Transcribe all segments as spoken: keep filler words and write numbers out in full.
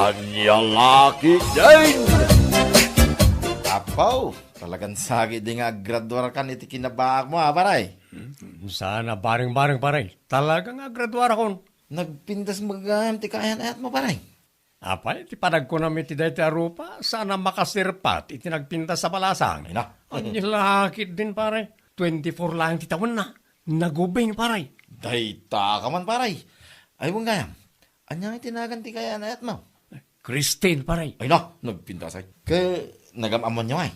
Ania la ketdin? Apo, talagan sakit di nga aggraduarkan iti kinabaak mo, a, pare. Saan a bareng-bareng, pare. Talaga nga aggraduarakon. Nagpintas met gayam ti kaayan-ayat mo, pare. Apay, ti panagkunam iti daytoy a rupa, saan a makasirpat iti nagpintas a balasang. Ay na. Ania la ketdin, pare. Twenty-four laeng ti tawenna. Nagubing, pare. Dayta ka man, pare. Ay, wen gayam. Ania nga ti nagan ti kaayan-ayat mo? Christine, pare. Ay na, nagpintas ay. Ket nagam-ammoanyo ay?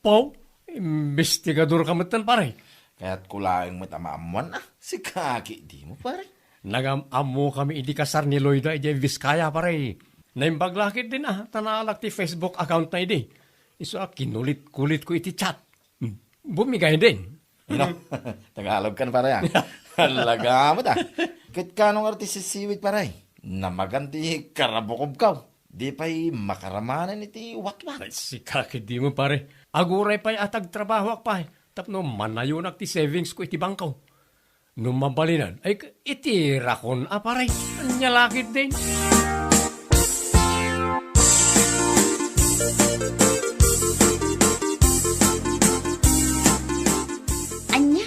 Pau, imbestigador ka metten, pare. Kayatko laeng met a maammoan, a. Sika ketdi mo, pare. Nagam-ammokami idi kasar ni Loida idiay Vizcaya, pare. Naimbag la ketdin, a, ta naalak ti Facebook account na idi. Isu a kinulit-kulitko iti chat. Hmm. Bumigay din. Ino? Tagalog kan, pare, a. Talaga met, a. Ket kano nga ti sisiwit, pare? Namagan ti karabukobkaw. Di pay makaramanen iti watwat. Ay, sika ketdi mo, pare. Aguray pay a tagtrabahoak pay tapno manayonak ti savings ko iti bangko. No mabalinen, ay, itirakon a, pare. Ania la ketdin? Ania?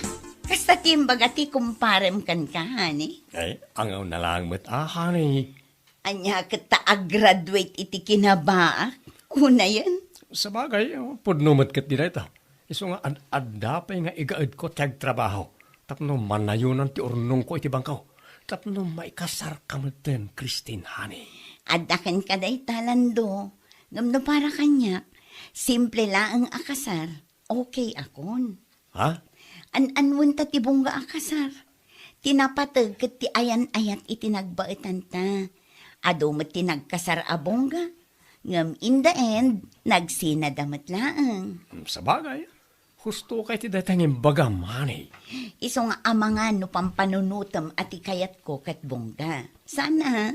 Kasta ti imbaga ti kumparem kenka, honey? Ay, angaw na lang met, a, honey. Ania ket ta a-graduate iti kinabaak, kunayen? Sabagay, pudno met ketdi dayta. Isu nga ad-, adda pay nga igaedko ti agtrabaho tapno manayonan ti urnongko iti bangko. Tapno maikasarka metten, Christine, honey. Adda kenka dayta, Lando. Ngem no para kaniak, simple laeng a kasar, okay akon. Ha? An-anuen ta ti bungga a kasar. Ti napateg ket ti ayan-ayat iti nagbaetanta. Adu met ti nagkasar a bungga, ngem in the end, nagsinada met laeng. Hmm, sabagay, husto kay ti dayta nga imbagam, honey. Isu nga amangan no pampanunotem a ti kayatko ket bungga. Sana,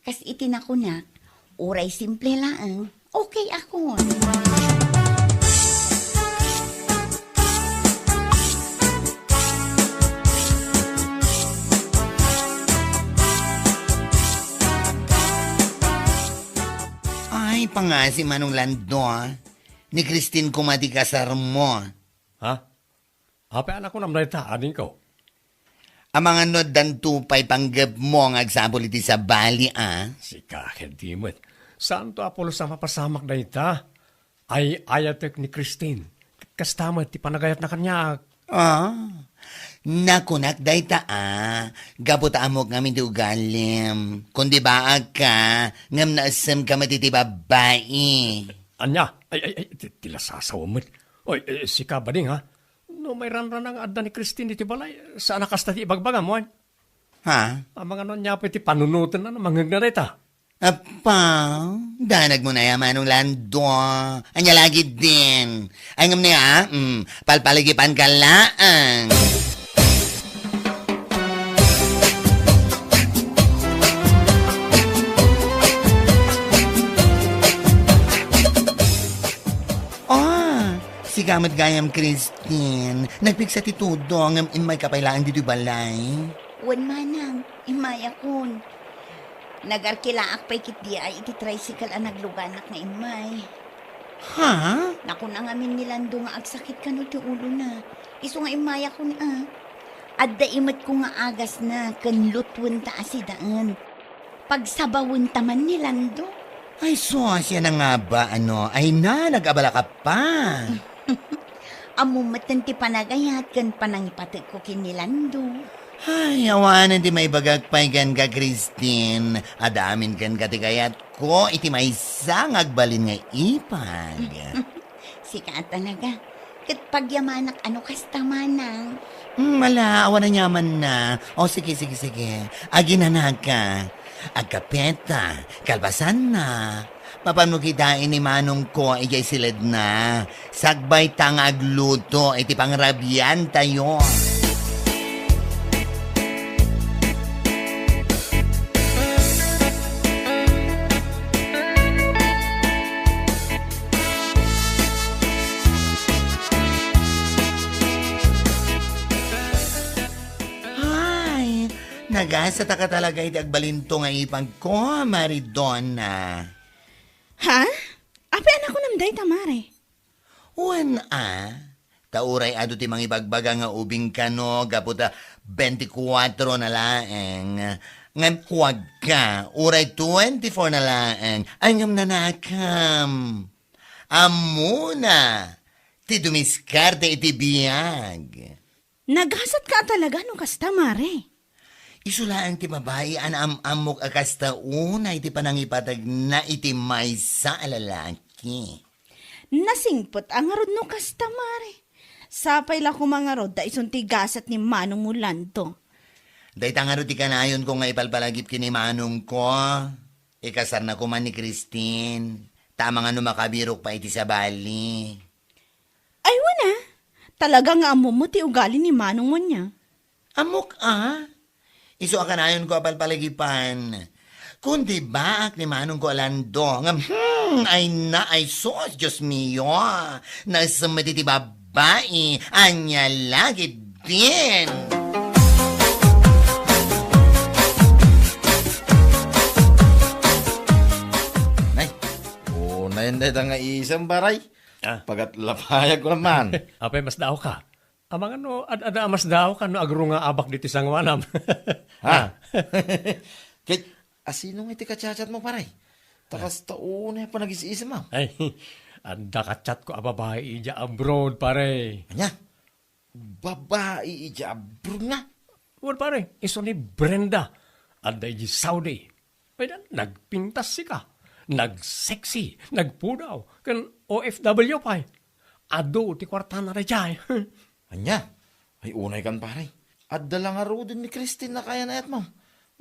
kas iti nakunak, uray simple laeng, okay akon. Ay, pangngaasim, Manong Lando, a. Ni Christine koma ti kasarmo. Ha? Apay a nakunam dayta, adingko? Amangan no addanto pay panggepmo nga agsapul iti sabali, a? Sika ketdi met. Saanto a pulos a mapasamak dayta. Ay-ayatek ni Christine. Ket kasta met ti panagayatna kaniak. A? Nakunak dayta, a, gapu ta ammok ngamin ti ugalim. Kundi baagka, ngem naessemka met iti babbai. Ania? Ay, ay, ay, ti, ti lasasawem met. Oy, eh, sika, bading, ha? No mairanrana nga adda ni Christine iti balay, saan a kasta ti ibagbagam, wen? Ha? Amangan no ania pay ti panunotenna no mangngegna dayta? Appa, danagmo na ya, Manong Lando. Ania la ketdin? Ay, ngem ni, a? Mm, palpaligipanka laeng. Ah, sika met gayam, Christine. Nagpigsa ti tudo, ngem immayka pay laeng ditoy balay. Wen, manang, immayakon. Nagarkilaak pay ketdi a iti tricycle a nagluganak nga immay. Ha? Nakuna ngamin ni Lando nga agsakit kano ti ulona. Isu nga immayakon, a. Adda imetko nga agasna ken lutwenta a sidaen. Pagsabawenta man ni Lando. Ay, sus, siak nga ba, ano? Ay na, nag-abalaka pa. Ammom metten ti panagayat ken panangipategko ken ni Lando. Ay, awanen ti maibagak pay kenka, Christine. Adda amin kenka ti kayatko iti maysa nga agbalin nga ipag. Sika a talaga. Ket pagyamanak a no kasta, manang. Hmm, ala, awan aniamanna. O, sige, sige, sige. Aginanaka. Agkapeta, kalpasanna. Mapanmo kitaen ni manongko idiay siledna. Sakbayta nga agluto iti pangrabiantayo. Ay, nag Gasataka talaga iti agbalinto nga ipagko, Mari Donna. Ha? Apay a nakunam dayta, Mare? Wen a, ta uray adu ti mangibagbaga nga ubing kano gapu ta twenty-four na laeng. Ngem kuagka, uray twenty-four na laeng. Ay, ngem nanakam. Ammona, ti dumiskarte iti biag. Nagasatka a talaga no kasta, Mare. Isu laeng ti babai a naam-ammok a kasta unay ti panangipategna iti maysa a lalaki. Nasingpet a ngarud no kasta, Mare. Sapay la koma ngarud ta isun ti gasat ni Manong Orlando. Dayta ngarud ti kanayonko nga ipalpalagip ken ni Manongko. Ikasarna koma ni Christine. Ta amangan no makabirok pay iti sabali. Ay, wen a. Talaga nga ammom ti ugali ni Manong Munya. Ammok a. Isu a kanayonko a palpalagipan. Kundi baak ni Manongko a Lando. Ngem, hmm, ay na, ay sus, Dios mio. Naisem met iti babai. Ania la ketdin. Nay, unayen dayta nga isem, Baray. Ah. Pagatlapayag ko naman. Apay, masdaawka? Amangan no ad-ada a masdaawka no agrungaabak ditoy sangoanam. Ha? Ah. Ket, asino nga iti ka-chat-chat mo, pare? Ta kasta unay a panagis-isem, ah. Ay, adda ka-chat ko a babai idiay abroad, pare. Ania? Babai idiay abroad nga? Wen, pare, isu ni Brenda. Adda idiay Saudi. Ay, na, nagpintas sika. Nag-sexy, nagpudaw, ken O F W pay. Adu ti kuartana daydiay. Ania? Ay, unay kan, pare. Adda la ngaruden ni Christine a kayan-ayatmo.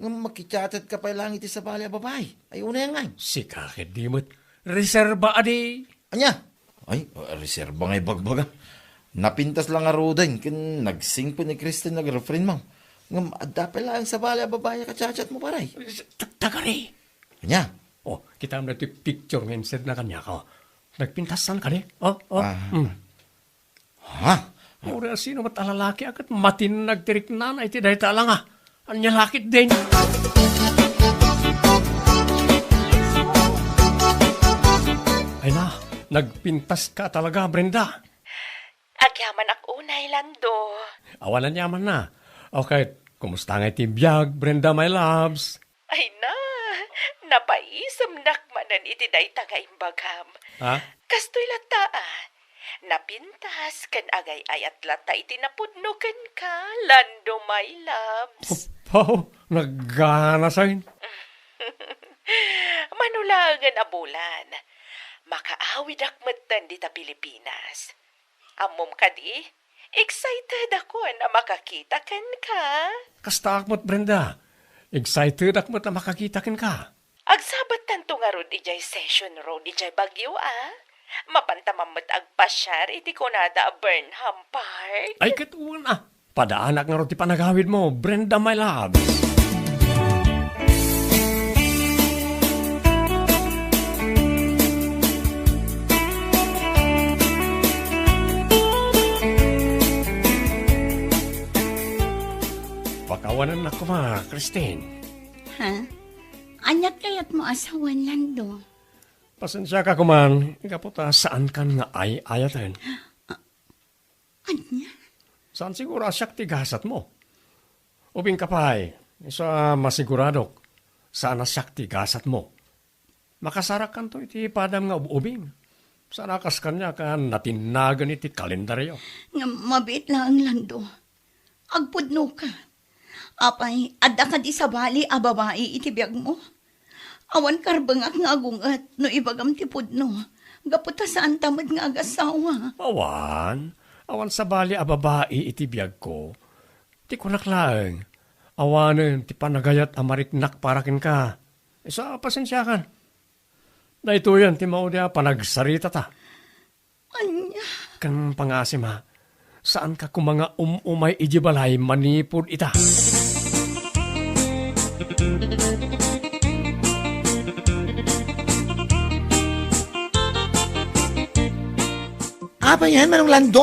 Ngem makichat-chat ka pay laeng iti sabali a babai. Ay, unay ngay. Sika ket di met. Reserba adi. Ania? Ay, reserba nga ibagbaga. Napintas la ngaruden ken nagsingpet ni Christine a girlfriendmo. Ngem adda pay laeng sabali a babai a ka-chat-chat mo, pare. Ta-, tagari. Ania? Oh, kitaem daytoy picture nga insedna kaniak, oh. Nagpintasan kadi? Oh, oh. Ah. Hmm. Ha? Uray asino met a lalaki a ket matinnag ti riknana iti dayta a langa. Ania la ketdin? Ay na, nagpintas ka talaga, Brenda. Agyamanak unay, Lando. Awan aniamanna. Okay, kumusta ngay ti biag, Brenda, my loves? Ay na, napaisemnak manen iti dayta nga imbagam. Ha? Kastoy latta, ah. Napintas ken agay-ayat latta iti napudno kenka, Lando, my loves. Apo, nagganasay. Mano laengen a bulan, makaawidak metten dita Pilipinas. Ammom kadi, excited akon a makakita kenka. Kastaak met, Brenda. Excited ak met a makakita kenka. Agsabattanto ngarud idiay Session Road idiay Baguio, a? Mapanta man met agpasiar iti kunada a Burnham Park. Ay, ket wen, a. Padaanak ngarud ti panagawidmo, Brenda, my loves. Pakawanennak koma, Christine. Ha? Ania ti kayatmo a sawen, Lando? Pasensiaka koman, gapu ta saankan nga ay-ayaten. Ania? Saan siguro a siak ti gasatmo? Ubingka pay, isu a masiguradok, saan a siak ti gasatmo. Makasarakkanto iti padam nga ub-ubing. Saan a kas kaniak a natinnagen iti kalendaryo. Ngem mabiit laeng, Lando. Agpudnoka. Apay, adda kadi sabali a babai iti biagmo? Awan karbengak nga agunget no ibagam ti pudno, gapu ta saanta met nga agasawa. Awan. Awan sabali a babai iti biagko. Ti kunak laeng, awanen ti panagayat a mariknak para kenka. Isu a pasensiakan. Daytoyen ti maudi a panagsaritata. Ania? Ken pangasim, ha? Saanka koma nga um-umay idiay balay manipud ita? Apay yan, Manong Lando?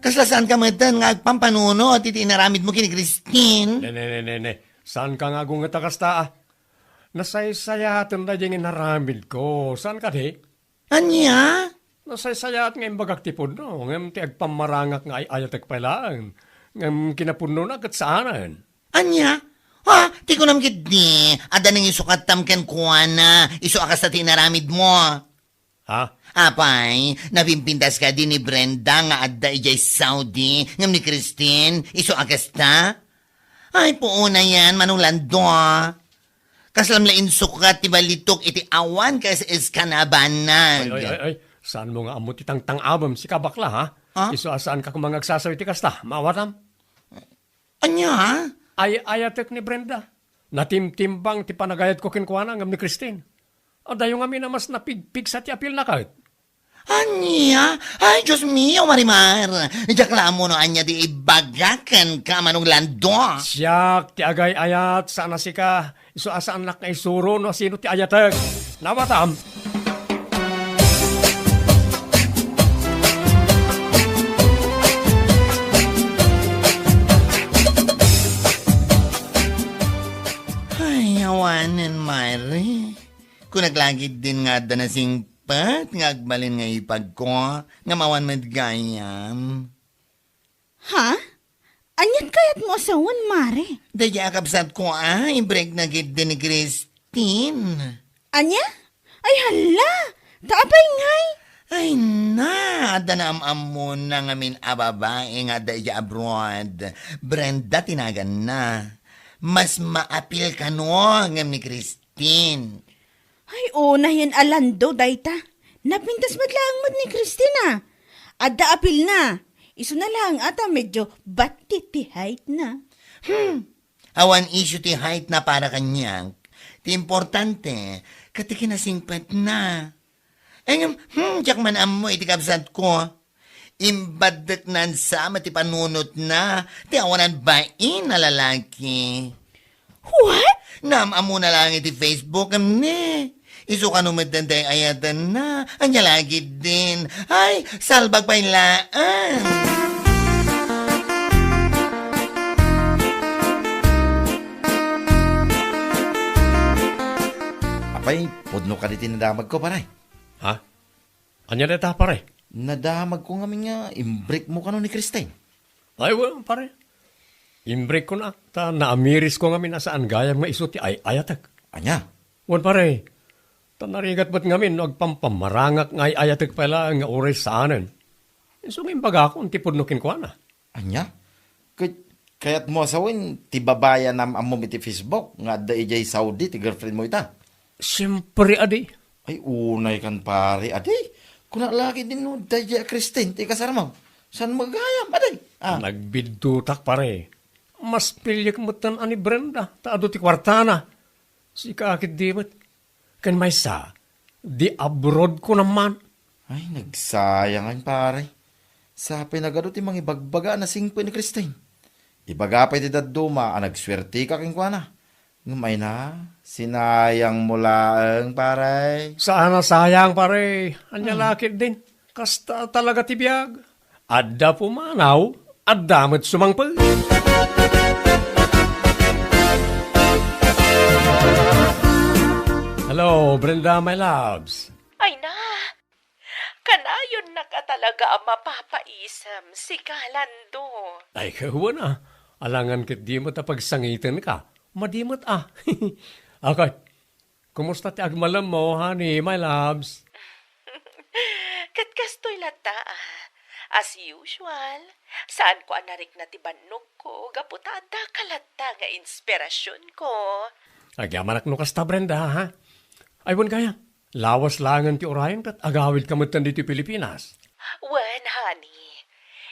Kasla saanka metten nga agpampanunot iti inaramidmo ken ni Christine? Ne, ne, ne, ne, ne. Saanka nga agunget a kasta, a? Nasaysayaaten daydiay nga inaramidko. Saan kadi? Ania? Nasaysayaat nga imbagak ti pudno, ngem ti agpammarangak nga ay-ayatek pay laeng, ngem kinapudnona ket saanen. Ania? Ha? Ti kunam ketdi, adda nangisukatam kenkuana, isu a kasta ti inaramidmo. Ha? Apay, napimpintas kadi ni Brenda nga adda idiay Saudi, ngem ni Christine, isu a kasta? Ay, puonayen, Manong Lando. Kaslam la insukat ti balitok iti awan kas-, kas-, kanabanag. Ay, ay, ay, ay. Saanmo nga ammo ti tangtang-abem, sika bakla, ha? Ha? Isu a saanka koma nga agsasaw iti kasta, maawatam? Ania? Ay-ayatek ni Brenda. Natimtimbang ti panagayatko kenkuana ngem ni Christine. Adayo ngamin a mas napigpigsa ti apilna ket. Ania? Ay, Dios mio, Marimar! Diak la ammo no ania ti ibaga kenka, Manong Lando. Siak ti agay-ayat, saan a sika. Isu a saannak nga isuro no sino ti ayatek. Nawatam. Ay, awanen, Mare. Kunak la ketdin nga adda nasingpet nga agbalin nga ipagko, ngem awan met gayam. Ha? Aniat kayatmo a sawen, Mare? Daydiay a kabsatko a, imbrekna ketdi ni Christine. Ania? Ay, hala! Ta apay ngay? Ay na, adda naam-ammona ngamin a babai nga adda idiay abroad. Brenda ti naganna. Mas maapil kano ngem ni Christine. Ay, unayen a Lando dayta. Napintas met laeng met ni Christine a. Adda apilna. Isuna laeng a ta medio bati ti height na. Hmm. Awan issue ti height na para kaniak. Ti importante, ket ti kinasingpetna. Ngem, hmm, diak man ammo iti kabsatko. Imbaddekna sa met ti panunotna, ti awanan bain a lalaki. What? Naam-ammona laeng iti Facebook, ngem ne. Isu kano met daydiay ayatenna. Ania la ketdin. Ay, salbag pay laeng. Apay, pudno kadi ti nadamagko, pare? Ha? Ania dayta, pare? Nadamagko ngamin nga imbrekmo kano ni Christine. Ay, wen, pare. Imbrekko na, ta naamirisko ngamin a saan gayam nga isu ti ay-ayatek. Ania? Wen, pare. Ta narigat met ngamin no agpampamarangak nga ay-ayatek pay laeng nga uray saanen. Isu nga imbagakon ti pudno kenkuana. Ania? Ket kayatmo a sawen ti babai a naam-ammom iti Facebook nga adda idiay Saudi ti girlfriendmo ita? Siempre, adi. Ay, unay kan, pare, adi. Kuna la ketdin no daydiay a Christine ti ikasarmo. Saan met gayam, adi? Ah. Nagbiddutak, pare. Mas piliek metten a ni Brenda, ta adu ti kuartana. Sika ketdi met. Ken maysa, di abroad ko naman. Ay, nagsayangan, pare. Sapay nagadu ti mangibagbaga a nasingpet ni Christine. Ibaga pay ti dadduma a nagsuerteka kenkuana. Ngem ay na, sinayangmo laeng, pare. Saan a sayang, pare. Ania la ketdin. Kasta talaga ti biag. Adda pumanaw, adda met sumangpet. Hello, Brenda, my loves. Ay na, kanayonnak a talaga a mapapaisem, sika, Lando. Ay, kawan a. Alangan ketdi met a pagsangitenka. Madi met a. Akat, kumusta ti agmalemmo, honey, my loves? Ket kastoy latta, ah. As usual, saanko a narikna ti bannogko gapu ta addaka latta nga inspirasionko. Agyamanak no kasta, Brenda, ha? Ay, wen gayam, lawas laengen ti urayem ket agawidka metten ditoy Pilipinas. Wen, honey.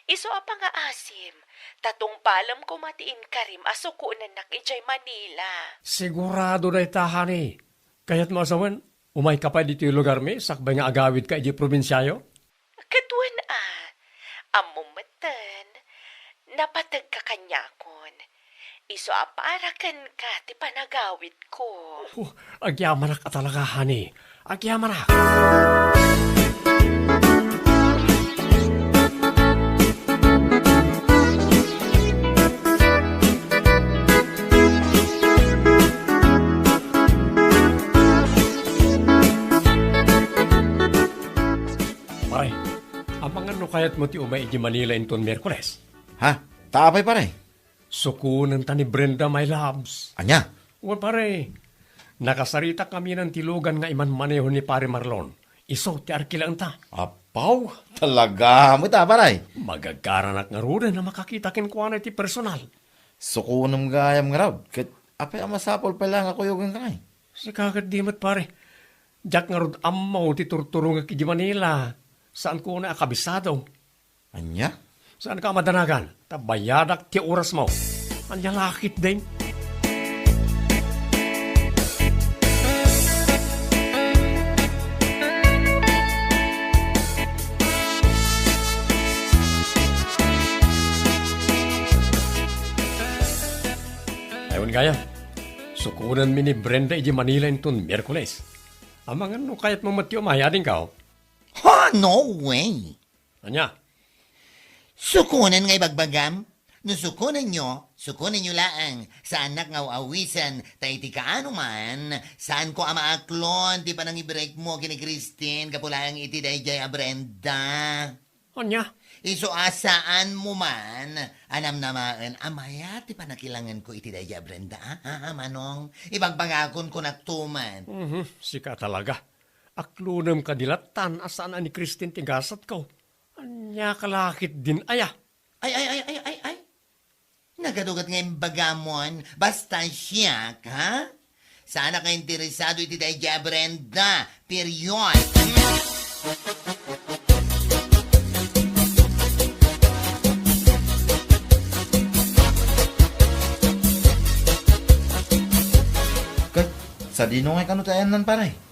Isu a pangaasim, ta tungpalem koma ti inkarim a sukonennak idiay Manila. Sigurado dayta, honey. Kayatmo a sawen, umayka pay ditoy lugarmi sakbay nga agawidka idiay probinsiayo? Ket wen a, ammom metten, napategka kaniakon. Isu a para kenka ti panagawidko. Oh, agyamanak a talaga, honey. Agyamanak. Pare, amangan no kayatmo ti umay idiay Manila inton Miyerkules? Ha? Ta apay, pare? Sukonenta ni Brenda, my loves. Ania? Wen, pare, nakasaritak ngamin ti lugan nga imanmaneho ni Pare Marlon. Isu ti arkilaenta. Apaw, talaga met a, pare? Magagaranak ngaruden a makakita kenkuana iti personal. Sukonem gayam ngarud, ket apay a masapul pay laeng a kuyogenka? Sika ket di met, pare. Diak ngarud ammo ti turturongek idiay Manila. Saanko unay a kabisado. Ania? Saanka a madanagan, ta bayadak ti orasmo. Ania la ketdin? Ay, wen gayam, sukonenmi ni Brenda idiay Manila inton Miyerkules. Amangan no kayatmo met ti umay, adingko? Ha, no way! Ania? Sukonen nga ibagbagam? No sukonenyo, sukonenyo laeng. Saannak nga aw-awisen, ta iti kaano man, saanko a maaklon ti panangibrekmo ken ni Christine gapu laeng iti daydiay a Brenda. Ania? Isu a saanmo man a namnamaen a mayat ti pannakilangenko iti daydiay a Brenda, a? Ha, ha, Manong? Ibagbagakon kunakto man. Mhm, sika talaga. Aklonem kadi lattan a saan a ni Christine ti gasatko. Ania ka la ketdin aya? Ay, ay, ay, ay, ay, ay. Nagadugat nga imbagamon, basta siak, ha? Saanak nga interesado iti daydiay a Brenda. Period. Ket, sadino ngay kano ti ayanna, pare?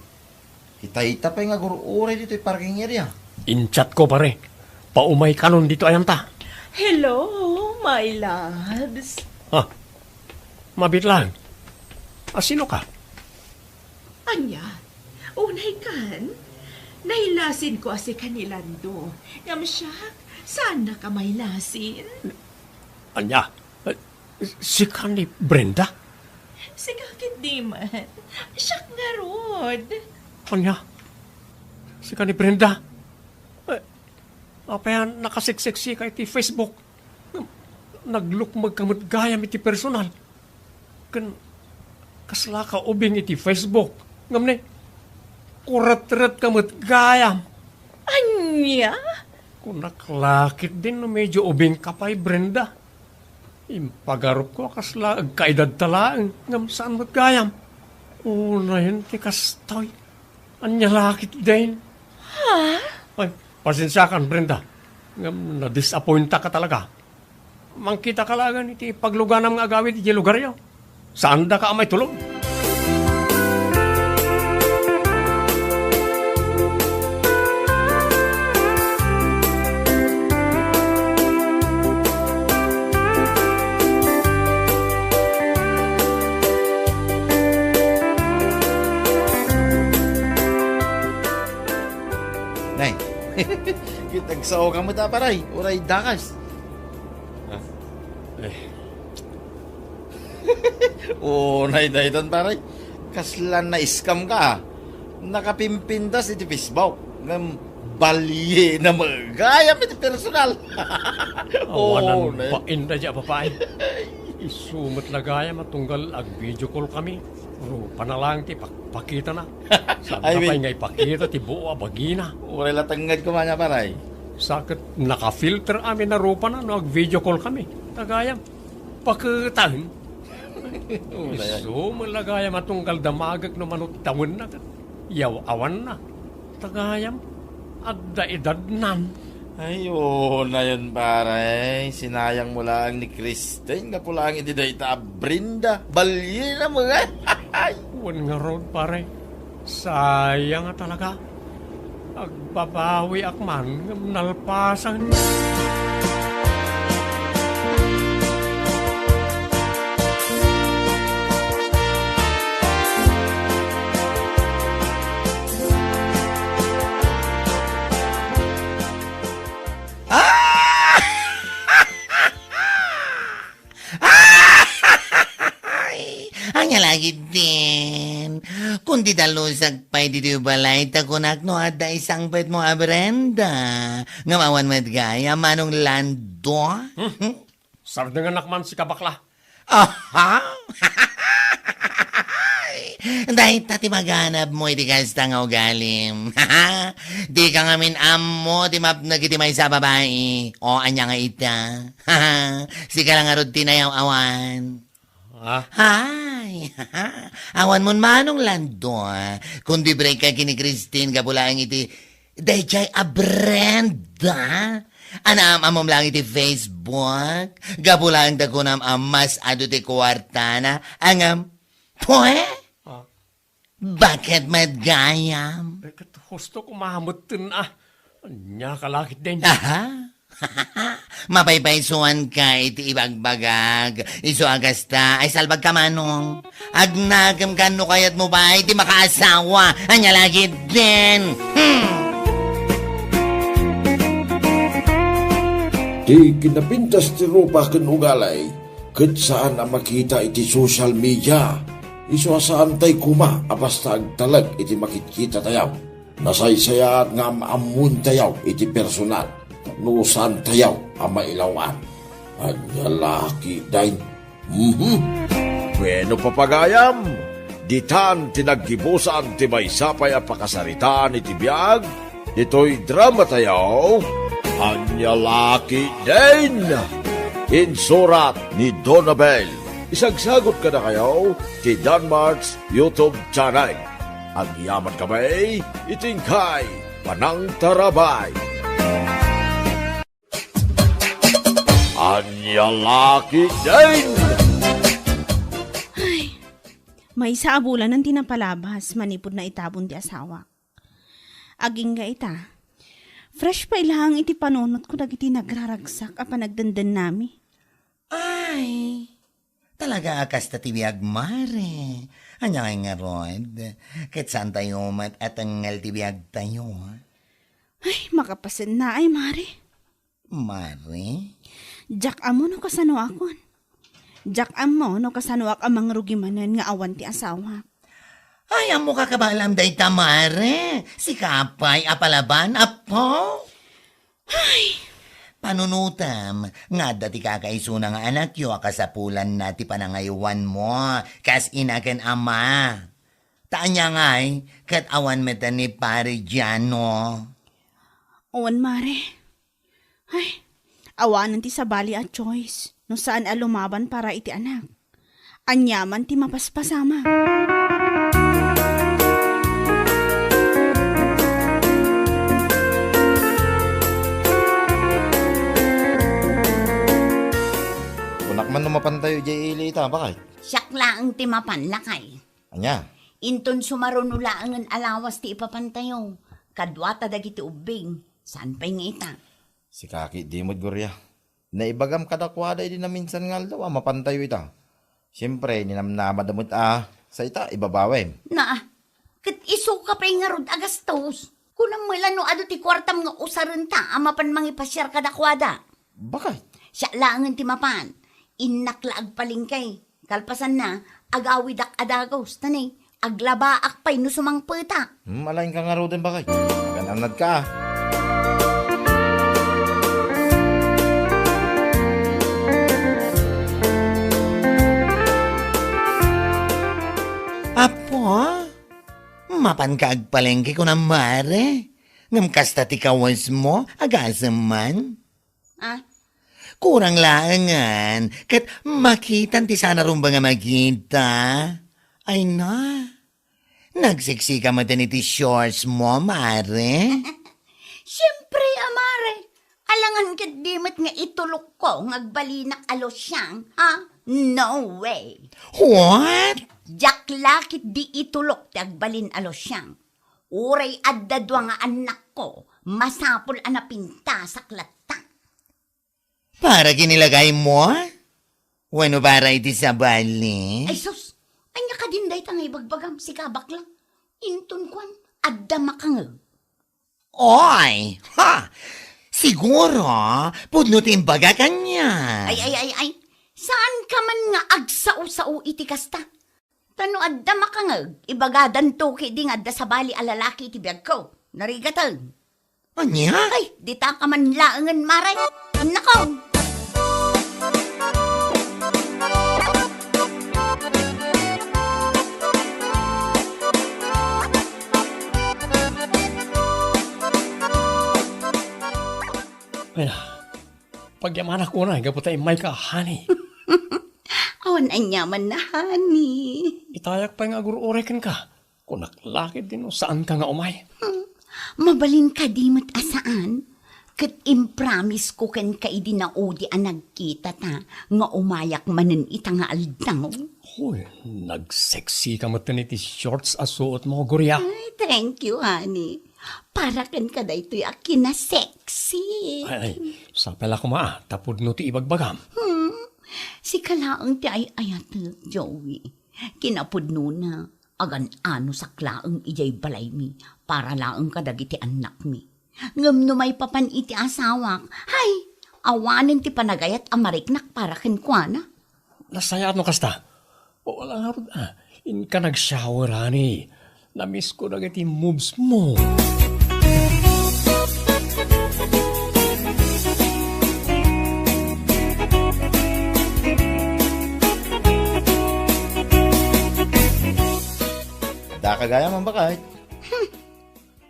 Itay ta pay nga agur-uray ditoy parking area. In-chat ko, pare. Paumay kanon ditoy ayanta. Hello, my loves. Ah, mabiit lang. A, sino ka? Ania? Unay kan? Nailasin ko a sika ni Lando. Ngem siak, saannak a mailasin. Ania? Eh, sika ni Brenda? Sika ketdi man. Siak ngarud. Ania? Sika ni Brenda? Eh, apay a nakaseksiksika iti Facebook? Naglukmegka met gayam iti personal. Ken kasla ka ubing iti Facebook. Ngem ne, kuretretka met gayam. Ania? Kunak la ketdin no medio ubingka pay, Brenda. Impagarupko a kasla agkaedadta laeng, ngem saan met gayam. Unayen ti kastoy. Ania la ketdin? Ha? Ay, pasensiakan, Brenda. Ngem nadisappointak talaga. Mangkitaka laengen iti pagluganam nga agawid idiay lugaryo. Saandaka a maitulong. Nay, ket agsao ka met a, pare, uray dakas. Ah, eh. Unay daytan, pare. Kasla na-scam ka, ah. Nakapimpintas iti Facebook. Ngem baliena met gayam iti personal. Awanan, oh, ne, bain da dia, babae. Isu met la gayam a tunggal ag-video call kami. Rupana laeng ti pakpakitana. Saan pay nga ipakita ti buo a bagina. Uray la tengnged koma nia, pare. Sa ket naka-filter amin a rupana no ag-video call kami. Ta gayam, paketaen. Isu met la gayam a tunggal damagek no mano ti tawenna ket yaw-awanna. Ta gayam, adda edadnan. Ay, unayen, pare. Sinayangmo laeng ni Kristen gapu laeng iti dayta a Brenda. Baliena met. Ay. Wen ngarud, pare. Sayang a talaga. Agbabawiak man ngem nalpasen. Ah! Ay! Ania la ketdin? Kundi dalusak pay ditoy balay, ta kunak no adda isangpetmo a Brenda. Ngem awan met gayam, Manong Lando. Hmm? Sardenganak man, sika bakla. Aha! Dayta ti maganabmo iti kasta nga ugalim. Dika ngamin ammo ti mapnek iti maysa a babai. O, ania nga ita? Sika la ngarud ti nayaw-awan. Ah? Hay! Awan mon Manong Lando, ah. Kundi break ka ken ni Christine gapu laeng iti dayjay a Brenda. Anaam-ammom laeng iti Facebook. Gapu laeng ta kunam a mas adu ti kuartana. Ngem, pwe? Ah. Baket met gayam? Eh, ket husto ko mametten, ah. Ania ka la ketdin? Aha. Mapaypaysuanka iti ibagbagak. Isu a kasta, ay salbagka, Manong. Agnakem ka no kayatmo pay ti makaasawa. Ania la ketdin? Hmm. Ti kinapintas ti rupa ken ugali, ket saan a makita iti social media. Isu a saantay koma a basta agtalek iti makitkitatayo. Nasaysayaat nga am-ammoentayo iti personal no saantayo a mailaw-an. Ania la ketdin? Mhm. Bueno, papagayam, ditan ti naggibusan ti maysa pay a pakasaritaan iti biag ditoy dramatayo, Ania la ketdin? Insurat ni Donabel. Isagsagut kadakayo ti Danmart's YouTube channel. Agyaman kami iti inkay panangtarabay. Ania la ketdin? Ay, maysa a bulanen ti napalabas manipud naitabon ti asawak. Agingga ita, fresh pay laeng iti panunotko dagiti nagraragsak a panagdendennami. Ay, talaga a kasta ti biag, Mare. Ania ngay ngarud? Ket saantayo met a tengngel ti biagtayo, a? Ay, makapasennaay, Mare. Mare? Diak ammo no kasanoakon. Diak ammo no kasanoak a mangrugi manen nga awan ti asawak. Ay, ammoka kabaalam dayta, Mare. Sika pay a palaban, apo? Ay! Panunotem nga adda ti kakaisuna nga anakyo a kasapulanna ti panangaywanmo kas ina ken ama. Ta ania ngay, ket awan metten ni Pare Giano. Wen, Mare. Ay, awanen ti sabali a choice no saan a lumaban para iti anak. Aniaman ti mapaspasama. Kunak man no mapantayo idiay ili ita, bakay? Siak laeng ti mapan, lakay. Ania? Inton sumaruno laengen a lawas ti ipapantayo, kaduata dagiti ubbing, saan pay nga ita. Sika ketdi met, Gloria. Naibagam kadakuada idi naminsan nga aldaw a mapantayo ita. Siempre, ninamnamada met a sa ita, ibabawem. Naa, ket isuka pay ngarud a gastos. Kunam met la no adu ti kuartam nga usarenta a mapan mangipasiar kadakuada. Bakay? Siak laengen ti mapan. Innak la agpalengke. Kalpasanna, agawidak a dagus, ta ni, aglabaak pay no sumangpetak. Hmm, alaenka ngaruden, bakay. Agan-annadka, a. Apo, mapanka agpalengke kunam, Mare? Ngem kasta ti kawesmo, agasem man? Ah? Kurang laengen, ket makitam ti saan a rumbeng a makita. Ay na, nagsiksika met iti shortsmo, Mare? Siempre a, Mare. Alangan ketdi met nga itulokko nga agbalinak a losyang, ha? No way. What? Diak la ketdi itulok ti agbalin a losyang. Uray adda dua nga annakko, masapul a napintasak latta. Para kinilagaymo? Wenno para iti sabali? Ay sus! Ania kadin dayta nga ibagbagam, sika bakla? Inton kuan, adda makangeg. Oy! Ha! Siguro, pudno ti imbagak ania. Ay, ay, ay, ay. Saanka man nga agsao-sao iti kasta? Ta no adda makangeg, ibagadanto ketdi nga adda sabali a lalaki iti biagko. Narigaten. Ania? Ay, dita ka man laengen, mare. Nako! Ay, pagyamanak unay gapu ta immayka, honey. Awan aniamanna, honey. Itayak pay nga agur-uray kenka. Kunak la ketdi no saanka nga umay. Hmm. Mabalin kadi met a saan? Ket impromise ko kenka idi naudi a nagkitata nga umayak manen ita nga aldaw. Hoy, nag-sexy ka metten iti shorts a suotmo, Gloria. Ay, thank you, honey. Para kenka daytoy a kinasexy. Ay, ay, sapay la koma, ta pudno ti ibagbagam. Hmm, sika laeng ti ay-ayatek, Joey. Kinapudnona, agan-anosak laeng idiay balaymi para laeng kadagiti annakmi. Ngem no maipapan iti asawak, hay, awanen ti panagayat a mariknak para kenkuana. Nasayaat no kasta. O, ala ngarud, ah, inka nag-shower, honey. Namisko dagiti moves mo. Daka gayam, Ma'am Bakay. Hmm.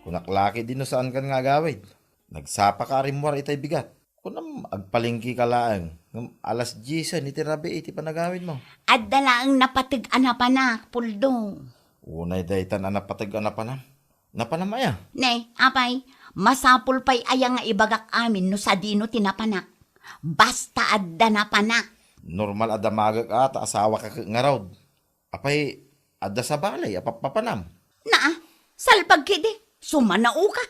Kunak la ketdi no saankan nga agawid. Nagsapaka a rimmuar itay bigat. Kunam, agpalengkeka laeng. Ngem alas diesen iti rabii iti panagawidmo. Adda laeng napateg a napanak, Puldo. Unay daytan a napateg a napanam. Napanam aya? Ne, apay, masapul pay aya nga ibagak amin no sadino ti napanak? Basta adda napanak. Normal a damagek a ta asawaka ket ngarud. Apay, adda sabali a pappapanam? Naa, salpag ketdi, sumanaoka.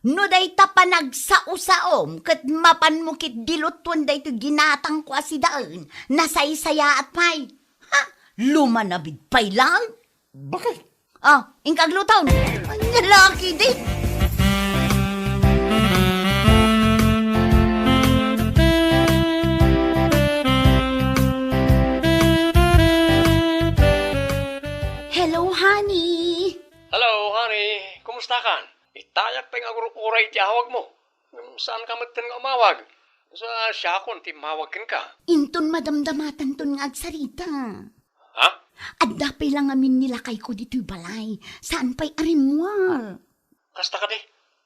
No dayta panagsao-saom ket mapanmo ketdi lutuen daytoy ginatangko a sidaen, nasaysayaat pay. Ha? Lumanabid pay laeng. Bakit? Oh, inka aglutom. Ania la ketdi? Hello, honey. Hello, honey. Kumustakan? Itayak pay nga agur-uray iti awagmo. Ngem saanka metten nga umawag. Sa siakon ti immawag kenka. Inton madamdamatanton nga agsarita. Ha? Adda pay la ngamin ni lakayko ditoy balay. Saan pay a rimmuar? Kasta kadi?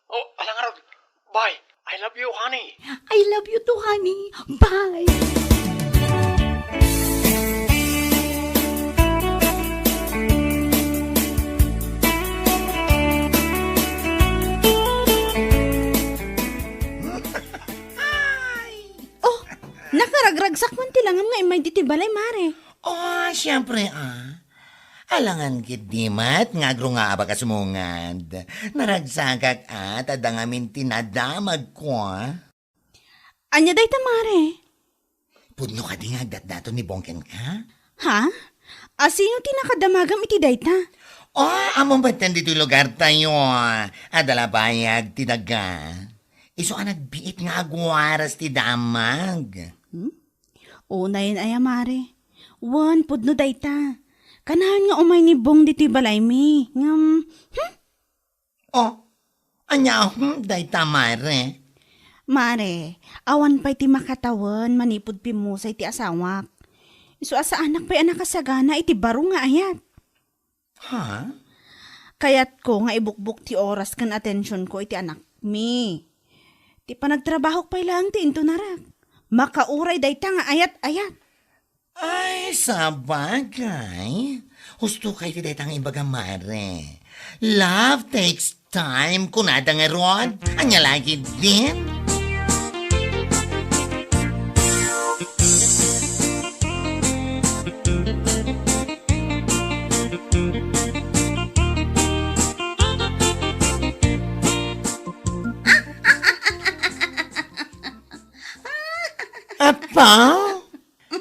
Oh, ala ngarud. Bye. I love you, honey. I love you too, honey. Bye. Oh, nakaragragsak man ti langam nga immay ditoy balay, mare. Oh, siempre, ah. Alangan ketdi met nga agrungaabak a sumungad. Naragsakak, ah, ta adda ngamin ti nadamagko, ah. Ania dayta, mare? Pudno kadi nga agdatdaton ni Bong kenka? Ha? A sino ti nakadamagam iti dayta? Oh, ammom metten ditoy lugartayo. Adda la bayag ti daga. Isu a nagbiit nga agwaras ti damag. Hmm? Unayen aya, mare. Wen, pudno dayta. Kanayon nga umay ni Bong ditoy balaymi. Ngem, hmm? Oh, ania, hmm, dayta, mare? Mare, awan pay ti makatawen manipud pimmusay ti asawak. Isu a saanak pay a nakasagana iti baro nga ayat. Ha? Kayatko nga ibukbok ti oras ken atensionko iti anakmi. Ti panagtrabahok pay laeng ti intunarak. Makauray dayta nga ayat-ayat. Ay, sabagay. Husto kay ti dayta nga ibaga, mare. Love takes time, kunada ngarud. Ania la ketdin? Apa?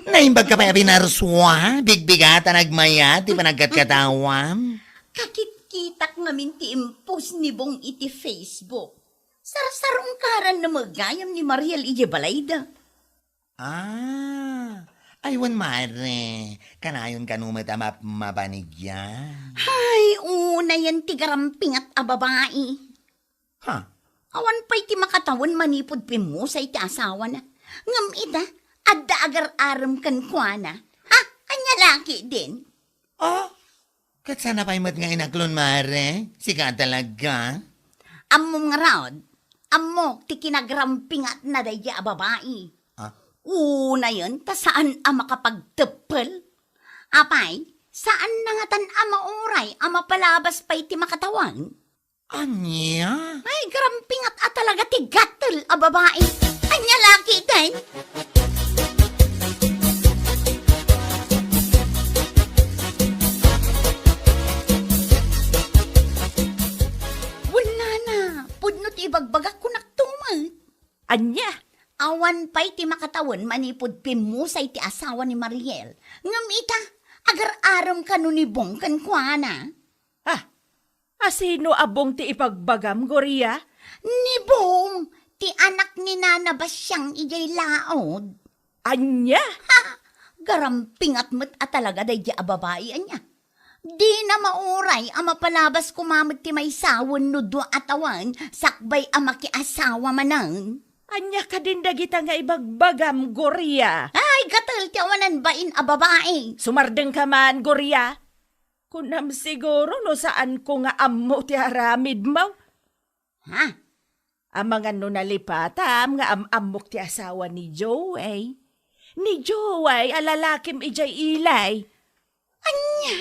Naimbag ka pay a binarsua? Bigbigatan agmayat ti panagkatkatawam? Kakitkitak ngamin ti impost ni Bong iti Facebook. Sarsarungkaran na met gayam ni Mariel idiay balayda. Ah, Ay, wen, mare, kanayon kano met a map-, mabanigyan. Hay, unayen ti garampingat a babai. Ha? Awan pay ti makatawen manipud pimmusay ti asawana. Ngem ita, adda agar-arem kenkuana. Ha? Ania la ketdin? Oh, ket saan a pay met nga inaklon, mare? Sika talaga? Ammom ngarud, ammok ti kinagarampingatna daydi a babai. Ah? Unayen ta saan a makapagteppel. Apay, saanna ngatan a mauray a mapalabas pay ti makatawen? Ania? Ay, garampingat a talaga ti gatel a babai. Ania la ketdin? Wen, nana, pudno ti ibagbagak, kunak tumet. Ania? Awan pay ti makatawen manipud pimmusay ti asawa ni Mariel. Ngem ita, agar-arem kano ni Bong kenkuana. Ah, asino a Bong ti ibagbagam, Gloria? Ni Bong, ti anak ni Nana Basiang idiay laod. Ania? Ha! Garampingat met a talaga daydi a babai, ania? Dina mauray a mapalabas koma met ti maysa wenno dua a tawen sakbay a makiasawa manen. Ania kadin dagita nga ibagbagam, Gloria? Ay, gatel ti awanan bain a babai. Sumardengka man, Gloria. Kunam siguro no saanko nga ammo ti aramidmo. Ha? Amangan no nalipatam nga am-ammok ti asawa ni Joey. Ni Joey a lalakim idiay ilay. Ania?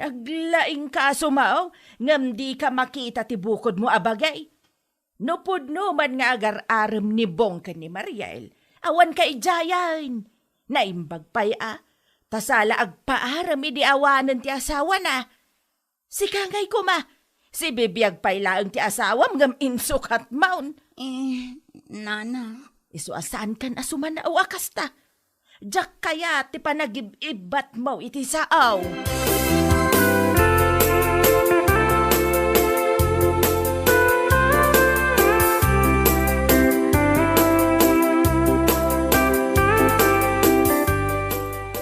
Naglaing ka sumaw, ngem dika makita ti bukodmo a bagay. No pudno man nga agar-arem ni Bong ken ni Mariel, awan kaidiayen. Naimbag pay a, ta sala agpaarem idi awanen ti asawana. Sika ngay koma, sibibiag pay laeng ti asawam ngem insukatmon. Eh, nana. Isu a saankan a sumanaw a kasta. Diak kayat ti panagib-ibbatmo iti sao.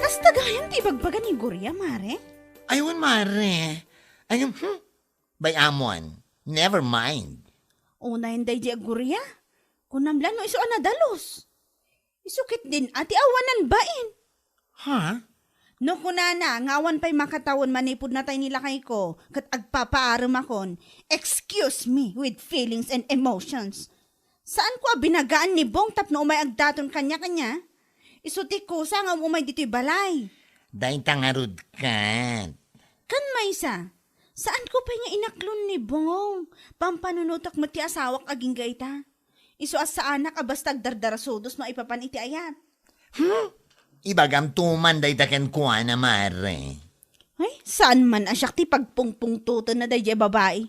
Kasta gayam ti ibagbaga ni Gloria, mare? Ay, wen, mare. Ay, hmm? Bay-amon, never mind. Unayen daydi a Gloria. Kunam la no isu a nadalus. Isu ketdin a ti awanan bain. Ha? No kunana nga awan pay makatawen manipud natay ni lakayko ket agpapaaremakon, excuse me with feelings and emotions. Saanko a binagaan ni Bong tapno umay agdaton kaniak, ania? Isu ti kusa nga um-umay ditoy balay. Dayta ngarud ket. Ken maysa, saanko pay nga inaklon ni Bong. Pampanunotek met ti asawak agingga ita. Isu a saanak a basta agdardarasudos maipapan iti ayat. Hmm? Ibagamto man dayta kenkuana, mare. Ay, saan man a siak ti pagpungpungtotenna daydi a babai.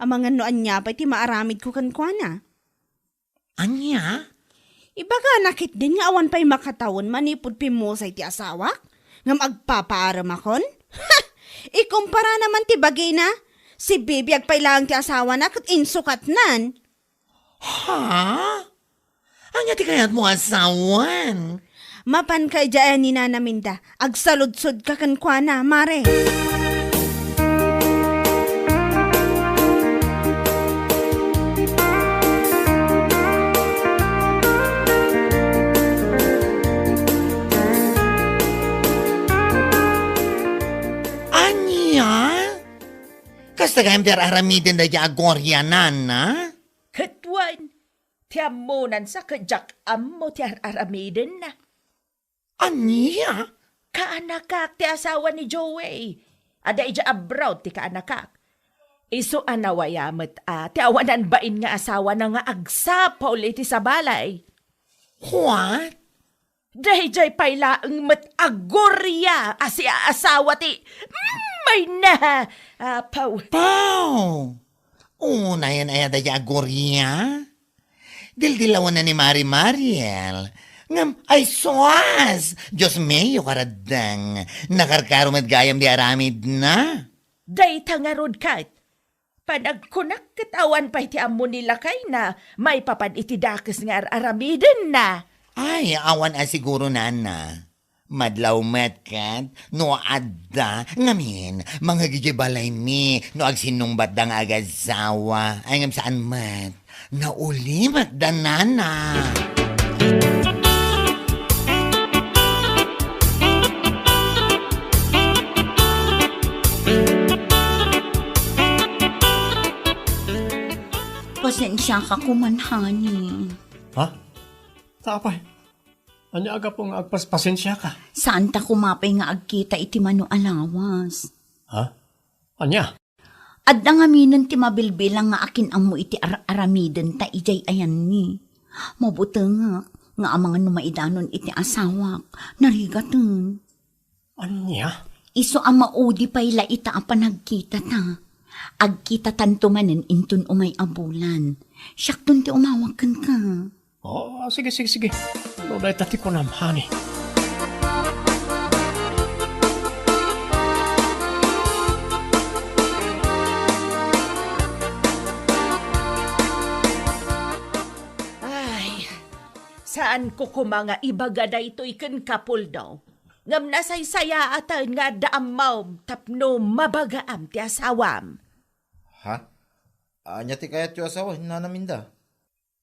Amangan no ania pay ti maaramidko kenkuana. Ania? Ibagana ketdin nga awan pay makatawen manipud pimmusay ti asawak? Ngem agpapaaremakon? Ha! Ikumpara naman ti bagina. Sibibiag pay laeng ti asawana ket insukatnan. Ha? Ania ti kayatmo a sawen? Mapanka idiay ni Nana Minda. Agsaludsodka kenkuana, mare. Ania? Kasta gayam ti ar-aramiden daydi a Gloria, nana? Ket wen, ti ammonan sa ket diak ammo ti ar-aramidenna. Ania? Kaanakak ti asawa ni Joey. Adda idiay abroad ti kaanakak. Isu a nawaya met a ti awanan bain nga asawana nga agsapul iti sabalay. What? Daydiay pay laeng met a Gloria a siaasawa ti, mm, mayna, apaw. Paw! Unayen aya daydi a Gloria? Dildilawanna ni Mari Mariel. Ngem, ay sus! Dios mio, karaddeng. Nakarkaro met gayam di aramidna. Dayta ngarud ket, panagkunak ket awan pay ti ammo ni lakayna maipapan iti dakes nga ar-aramidenna. Ay, awan a siguro, nana. Madlaw met ket no adda, ngamin, mangngeg idiay balaymi no agsinnungbatda nga agasawa. Ay, ngem saan met. Nauli met da nana. Pasensiaka koman, honey. Ha? Ta apay? Ania a gapu nga agpaspasensiaka? Saanta koma pay nga agkita iti mano a lawas. Ha? Ania? Adda ngaminen ti mabilbilang nga akin-ammo iti ar-aramidenta idiay ayanni. Mabutengak nga amangan no maidanon iti asawak, narigaten. Ania? Isu a maudi pay la ita a panagkitata. Agkitatanto manen inton umay a bulan. Siakton ti umawag kenka. Oh, sige, sige, sige. No dayta ti kunam, honey. Ay, saanko koma nga ibaga daytoy kenka, Poldo. Ngem nasaysayaaten nga adda ammom tapno mabagaam ti asawam. Ha? Ania ti kayatyo a sawen, Nana Minda?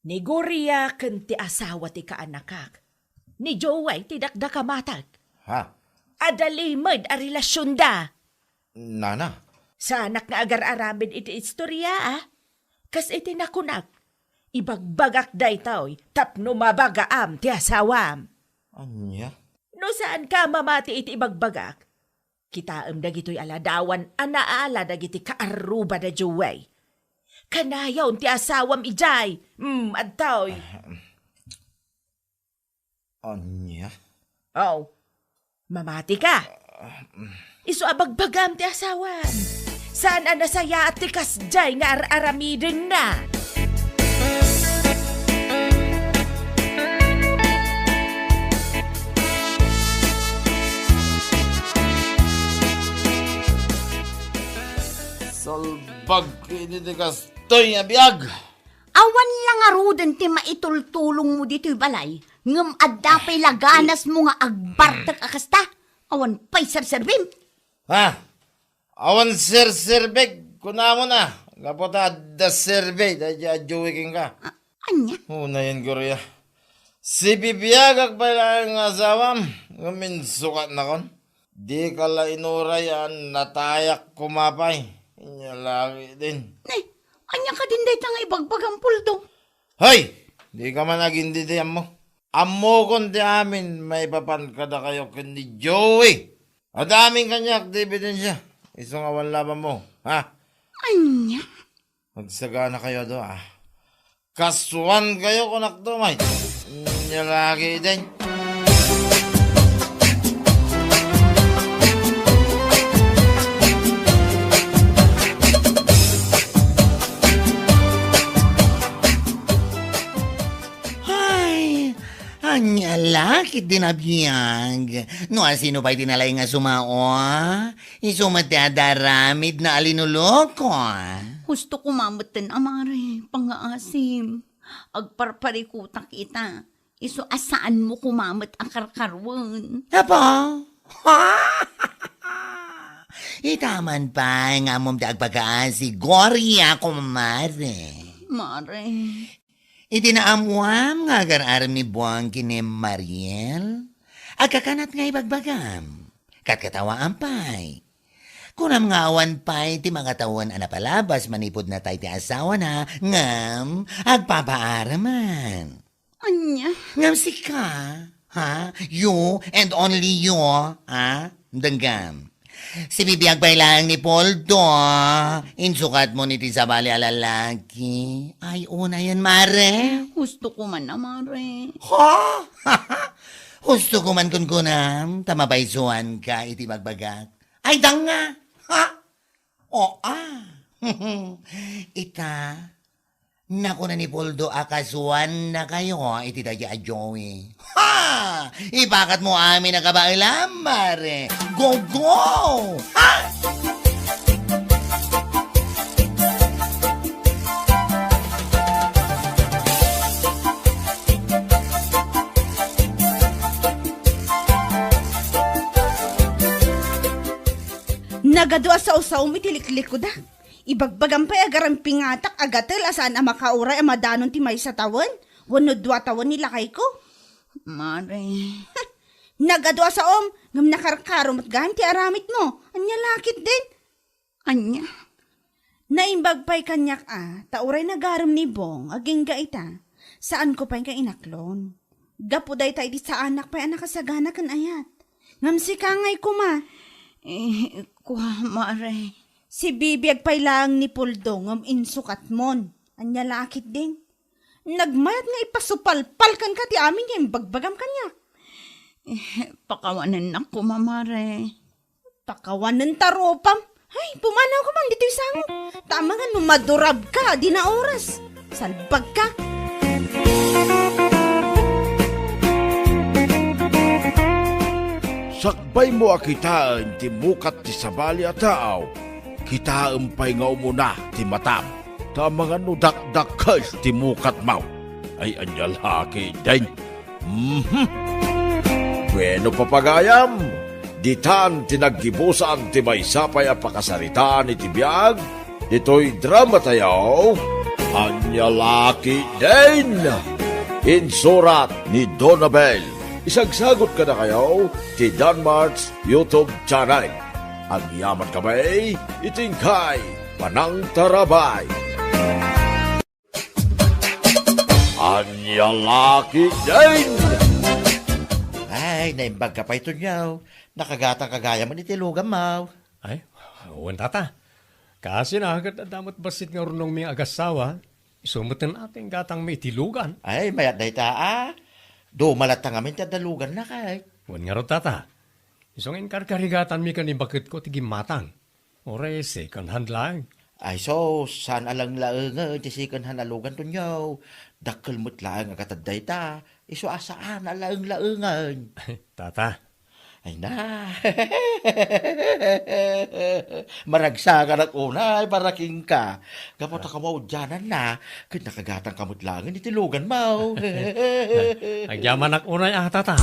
Ni Gloria ken ti asawa ti kaanakak. Ni Joey ti dakdakam matek. Ha? Adda limed a relasionda. Nana? Saanak nga agar-aramid iti istoria, a? Kas iti nakunak, ibagbagak daytoy tapno mabagaam ti asawam. Ania? No saanka mamati iti ibagbagak, kitaem dagitoy a ladawan a naala dagiti kaarrubada Joey. Kanayon ti asawam idiay. Mm, adtoy. Ah, ania? Oh, mamatika. Isu a bagbagam ti asawam. Saan a nasayaat ti kasdiay nga ar-aramidenna? Salbag iti kastoy a biag. Awan la ngaruden ti maitultulongmo ditoy balay, ngem adda pay la ganasmo nga agbartek a kasta. Awan pay serserbim. Ha? Awan serserbek, kunamon a, gapu ta adda serbi daydi a Joey kenka. A-, ania? Unayen, Gloria. Sibibiagak pay laeng nga asawam, ngem insukatnakon. Dika la inuray a natayak koma pay. Inya lagi din. Ne, ania kadin dayta nga ibagbagam, Poldo? Hoy! Dika man agindidi, ammo. Ammokon ti amin maipapan kadakayo ken ni Joey. Adda amin kaniak ti ebidensia. Isu nga awan labanmo, ha? Ania? Agsaganakayo a dua, a. Kasuankayo, kunakto, may. Nya lagi, day. Ay, ania la ket din a biag. No asino pay ti nalaing a sumao? Isu met ti adda aramidna a linuloko. Husto koma metten a mare, pangngaasim. Agparparikutak ita. Isu a saanmo koma met a karkaruen. Apo? Ita man pay nga ammom ti agpakaasi, Gloria, kumare. Mare. Iti naammoam nga agar-arem ni Buang ken ni Mariel, agkakanat nga ibagbagam. Katkatawaam pay. Kunam nga awan pay ti makatawen a napalabas manipud natay ti asawana, ngem agpapaaraman. Ania? Ngem sika, ha? You and only you, ha? Denggam. Sibibiag pay laeng ni Poldo, insukatmo ni ti sabali a lalaki. Ay, unayen, mare. Husto ko man a, mare. Ha? Husto ko man kunkunam, ta mabaysuanka iti bagbagak. Ay, danga! Ha? O, a. Ita, nakuna ni Poldo a kasuannakayo iti daydi a Joey. Ha! Ipakatmo amin a kabaelam, mare. Go, go! Ha! Nagadu a saosaom iti liklikudak. Ibagbagam pay a garampingatak a gatel a saan a makauray a madanon ti maysa tawen wenno dua tawen ni lakayko. Mare. Nagadu a saom, ngem nakarkaro met gayam ti aramidmo. Ania la ketdin? Ania? Naimbag pay kaniak a, ta uray nagarem ni Bong agingga ita, saanko pay nga inaklon. Gapu dayta iti saanak pay a nakasagana ken ayat. Ngem sika ngay koma. Eh, kua, Mare. Sibibiag pay laeng ni Puldo ngem insukatmon. Ania la ketdin? Nagmayat nga ipasupalpal kenka ti amin nga imbagbagam kaniak. Eh, pakawanennak koma, Mare. Pakawanen ta rupam. Ay, pumanawka man ditoy sangok. Ta amangan no madurabka, di na oras. Salbagka. Sakbaymo a kitaen ti mukat ti sabali a tao, kitaem pay nga umuna ti matam. Ta amangan no dakdakkel ti mukatmo. Ay, ania la ketdin? Mhm. Bueno, papagayam, ditan ti naggibusan ti maysa pay a pakasaritaan iti biag ditoy dramatayo. Ania la ketdin? Insurat ni Donabel. Isagsagot kadakayo ti Danmart's YouTube channel. Agyaman kami iti inkay panangtarabay. Ania la ketdin? Ay, naimbagka pay, Tonyo. Nakagatangka gayam iti luganmo. Ay, wen, Tata. Kaasina ket adda met bassit nga urnongmi nga agassawa. Isu met ti inggatangmi iti lugan. Ay, mayat dayta a. Duma latta ngamin ti adda luganna kay. Wen ngarud, Tata. Isu nga inkarkarigatanmi ken ni baketko ti gimmatang. Uray second hand laeng. Ay, sus, saan a laeng-laengen ti second hand a lugan, Tonyo. Dakkel met laeng a gatad dayta. Isu a saan a laeng-laengen. Tata. Ay na. Maragsakanak unay para kenka. Gapu ta kamaudiananna, ket nakagatangka met laengen iti luganmo. Agyamanak unay a, Tata.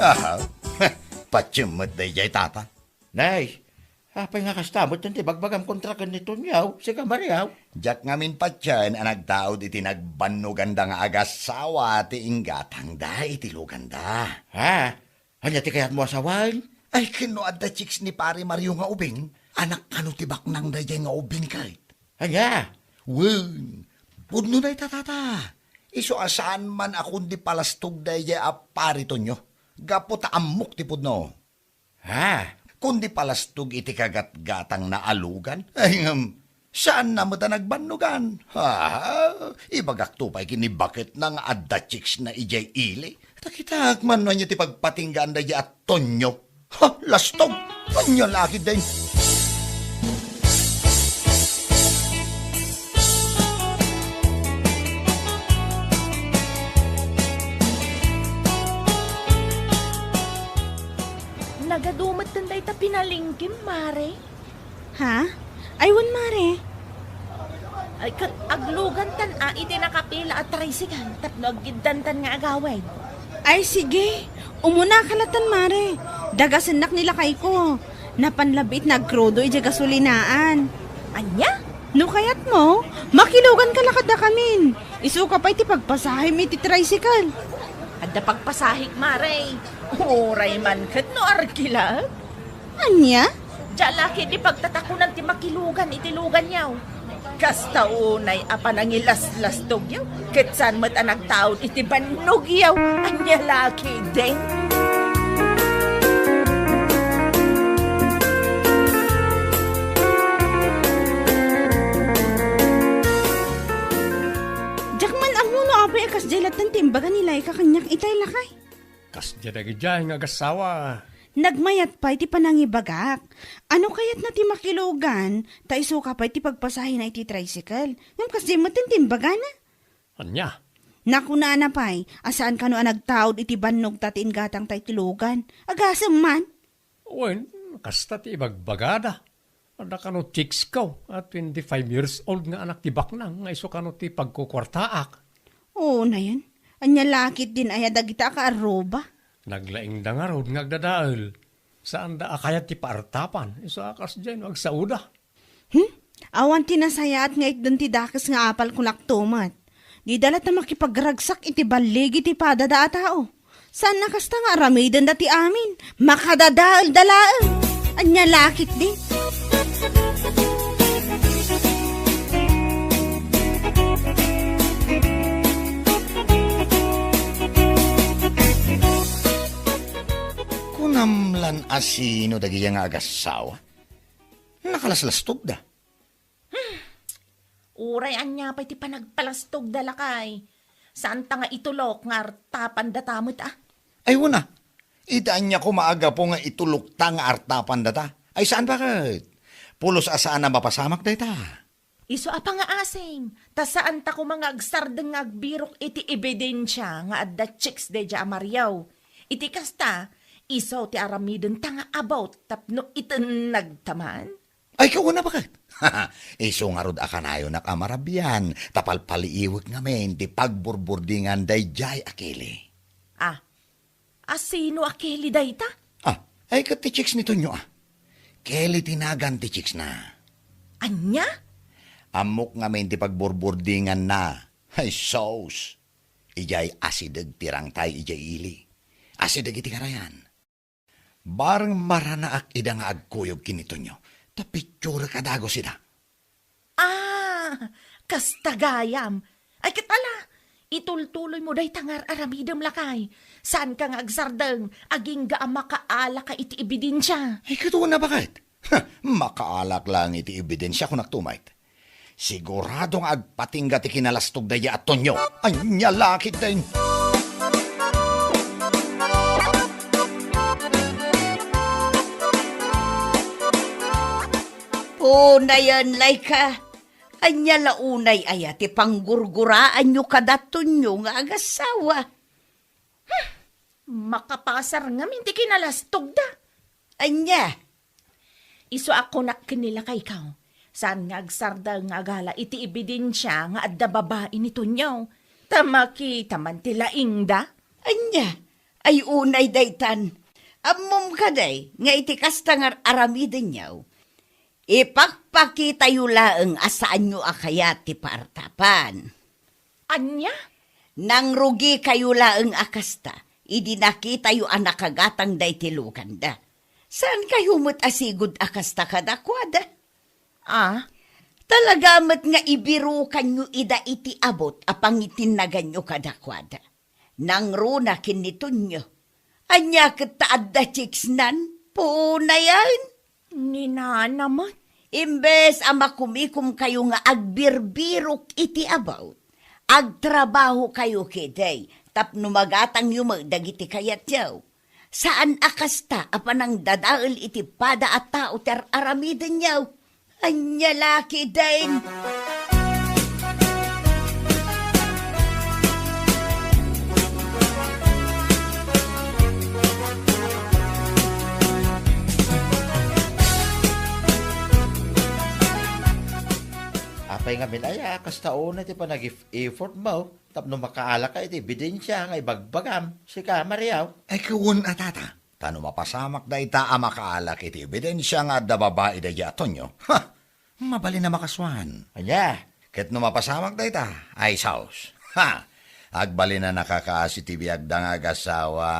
Aha. Patiem met daydiay, Tata. Nay, apay nga kasta met ti bagbagam kontra ken ni Tonyo, sika Maria? Diak ngamin patien a nagtaud iti nagbannoganda nga agassawa ti inggatangda iti luganda. Ha? Ania ti kayatmo a sawen? Ay, ken no adda chicks ni Pare Mario nga ubing, anak kano ti baknang daydiay nga ubing ket? Ania? Wen, pudno dayta, Tata. Isu a saan man a kundi palastog daydiay a Pare Tonyo. Gapu ta ammok ti pudno. Ha? Kundi palastog iti kagatgatangna a lugan? Ay, ngem, saanna met a nagbannogan. Ha? Ibagakto pay ken ni baketna nga adda chicksna idiay ili. Ta kitaek man no ania ti pagpatinggaan daydiay a Tonyo. Ha? Lastog! Ania la ketdin? Nagadu met dayta pinalengkem, Mare. Ha? Ay, wen, Mare. Ay, ket aglugantan a iti nakapila a tricycle tapno aggiddantan nga agawid. Ay, sige. Umunaka latan, Mare. Dagasennak ni lakayko. Napan labiit nagkrudo idiay gasolinaan. Ania? No kayatmo, makiluganka la kadakamin. Isuka pay ti pagpasahem iti tricycle. Adda pagpasahek, Mare. Uray man ket no arkilak. Ania? Diak la ketdi pagtatakonan ti makilugan iti luganyo. Kasta unay a panangilaslastogyo, ket saan met a nagtaud iti bannogyo. Ania la ketdin? Diak man ammo no apay a kasdiay latta ti imbaga ni Laika kaniak itay, lakay. Kasdiay dagidiay nga agassawa. Nagmayat pay ti panangibagak. Ano kayatna ti makilugan, ta isuka pay ti pagpasahena iti tricycle. Ngem kasdiay met ti imbagana. Ania? Nakunana pay a saan kano a nagtaud iti bannogta ti inggatangta iti lugan. Agasem man. Wen, kasta ti ibagbagada. Adda kano chicks ko a twenty-five years old nga anak ti baknang nga isu kano ti pagkukuartaak. Oo, nayen. Ania la ketdin aya dagita a kaarruba? Naglaingda ngarud nga agdadael. Saanda a kayat ti paartapan. Isu a kasdiay no agsaoda. Hmm? Awan ti nasayaat nga itden ti dakes nga apal, kunak tumet. Dida latta makipagragsak iti balligi ti padada a tao. Saan a kasta nga aramidenda ti amin. Makadadaelda laeng. Ania la ketdi? Kunam lan a sino dagiya nga agassawa? Nakalaslastogda. Uray ania pay ti panagpalastogda, lakay. Saanta nga itulok nga artapandata met, a? Ay, wen a. Ita ania koma a gapu nga itulokta nga artapandata? Ay, saan baket? Pulos a saan a mapasamak dayta. Isu a pangngaasim, ta saanta koma nga agsardeng nga agbirok iti ebidensia nga adda chicks daydiay a Mario. Iti kasta, isu ti aramidenta nga about tapno itennagta man? Ay, kauna baket? Isu ngarud a kanayonak a marabian, ta palpaliiwek ngamin ti pagburburdingan daydiay a Kelly. A, a sino a Kelly dayta? A, ay ket ti chicks ni Tonyo, a. Kelly ti nagan ti chicksna. Ania? Ammok ngamin ti pagburburdinganna. Ay, sus! Idiay asideg ti rangtay idiay ili. Asideg iti karayan. Bareng maranaak ida nga agkuyog ken ni Tonyo, ta picturek a dagus ida. A, kasta gayam. Ay, ket ala, itultuloymo dayta nga ar-aramidem, lakay. Saanka nga agsardeng, agingga a makaalaka iti ebidensia. Ay, ket wen a baket? Ha, makaalak laeng iti ebidensia, kunak tumet. Sigurado nga agpatingga ti kinalastog daydiay a Tonyo. Ania la ketdin? Unayen, layka. Ania la unay aya ti panggurguraanyo kada Tonyo nga agassawa? Hmm, makapasar ngamin ti kinalastogda. Ania? Isu a kunak ken ni lakayko, saan nga agsardeng nga agala iti ebidensia nga adda babai ni Tonyo. Ta makita man ti laingda. Ania? Ay unay daytan. Ammom kadi nga iti kasta nga ar-aramidenyo, ipakpakitayo laeng a saanyo a kayat ti paartapan. Ania? Nangrugikayo laeng a kasta idi nakitayo a nakagatang daytoy luganda. Saankayo met a sigud a kasta kadakuada? A? Talaga met nga ibirukanyo ida iti abut a pangitinnaganyo kadakuada. Nangruna ken ni Tonyo. Ania ket ta adda chicksnan? Punayen? Ni nana met. Imbes a makumikomkayo nga agbirbirok iti about, agtrabahokayo ketdi tapno magatangyo met dagiti kayatyo. Saan a kasta a panangdadael iti pada a tao ti ar-aramidenyo. Ania la ketdin? Apay ngamin aya, kasta unay ti panag-effort mo tapno makaalaka iti ebidensia nga ibagbagam, sika, Mario? Ay, kawen a, tata. Ta no mapasamak dayta a makaalak iti ebidensia nga adda babai daydiay a Tonyo, ha! Mabalin a makasuan. Ania? Ket no mapasamak dayta, ay saos. Ha! Agbalin a nakakaasi ti biagda nga agassawa.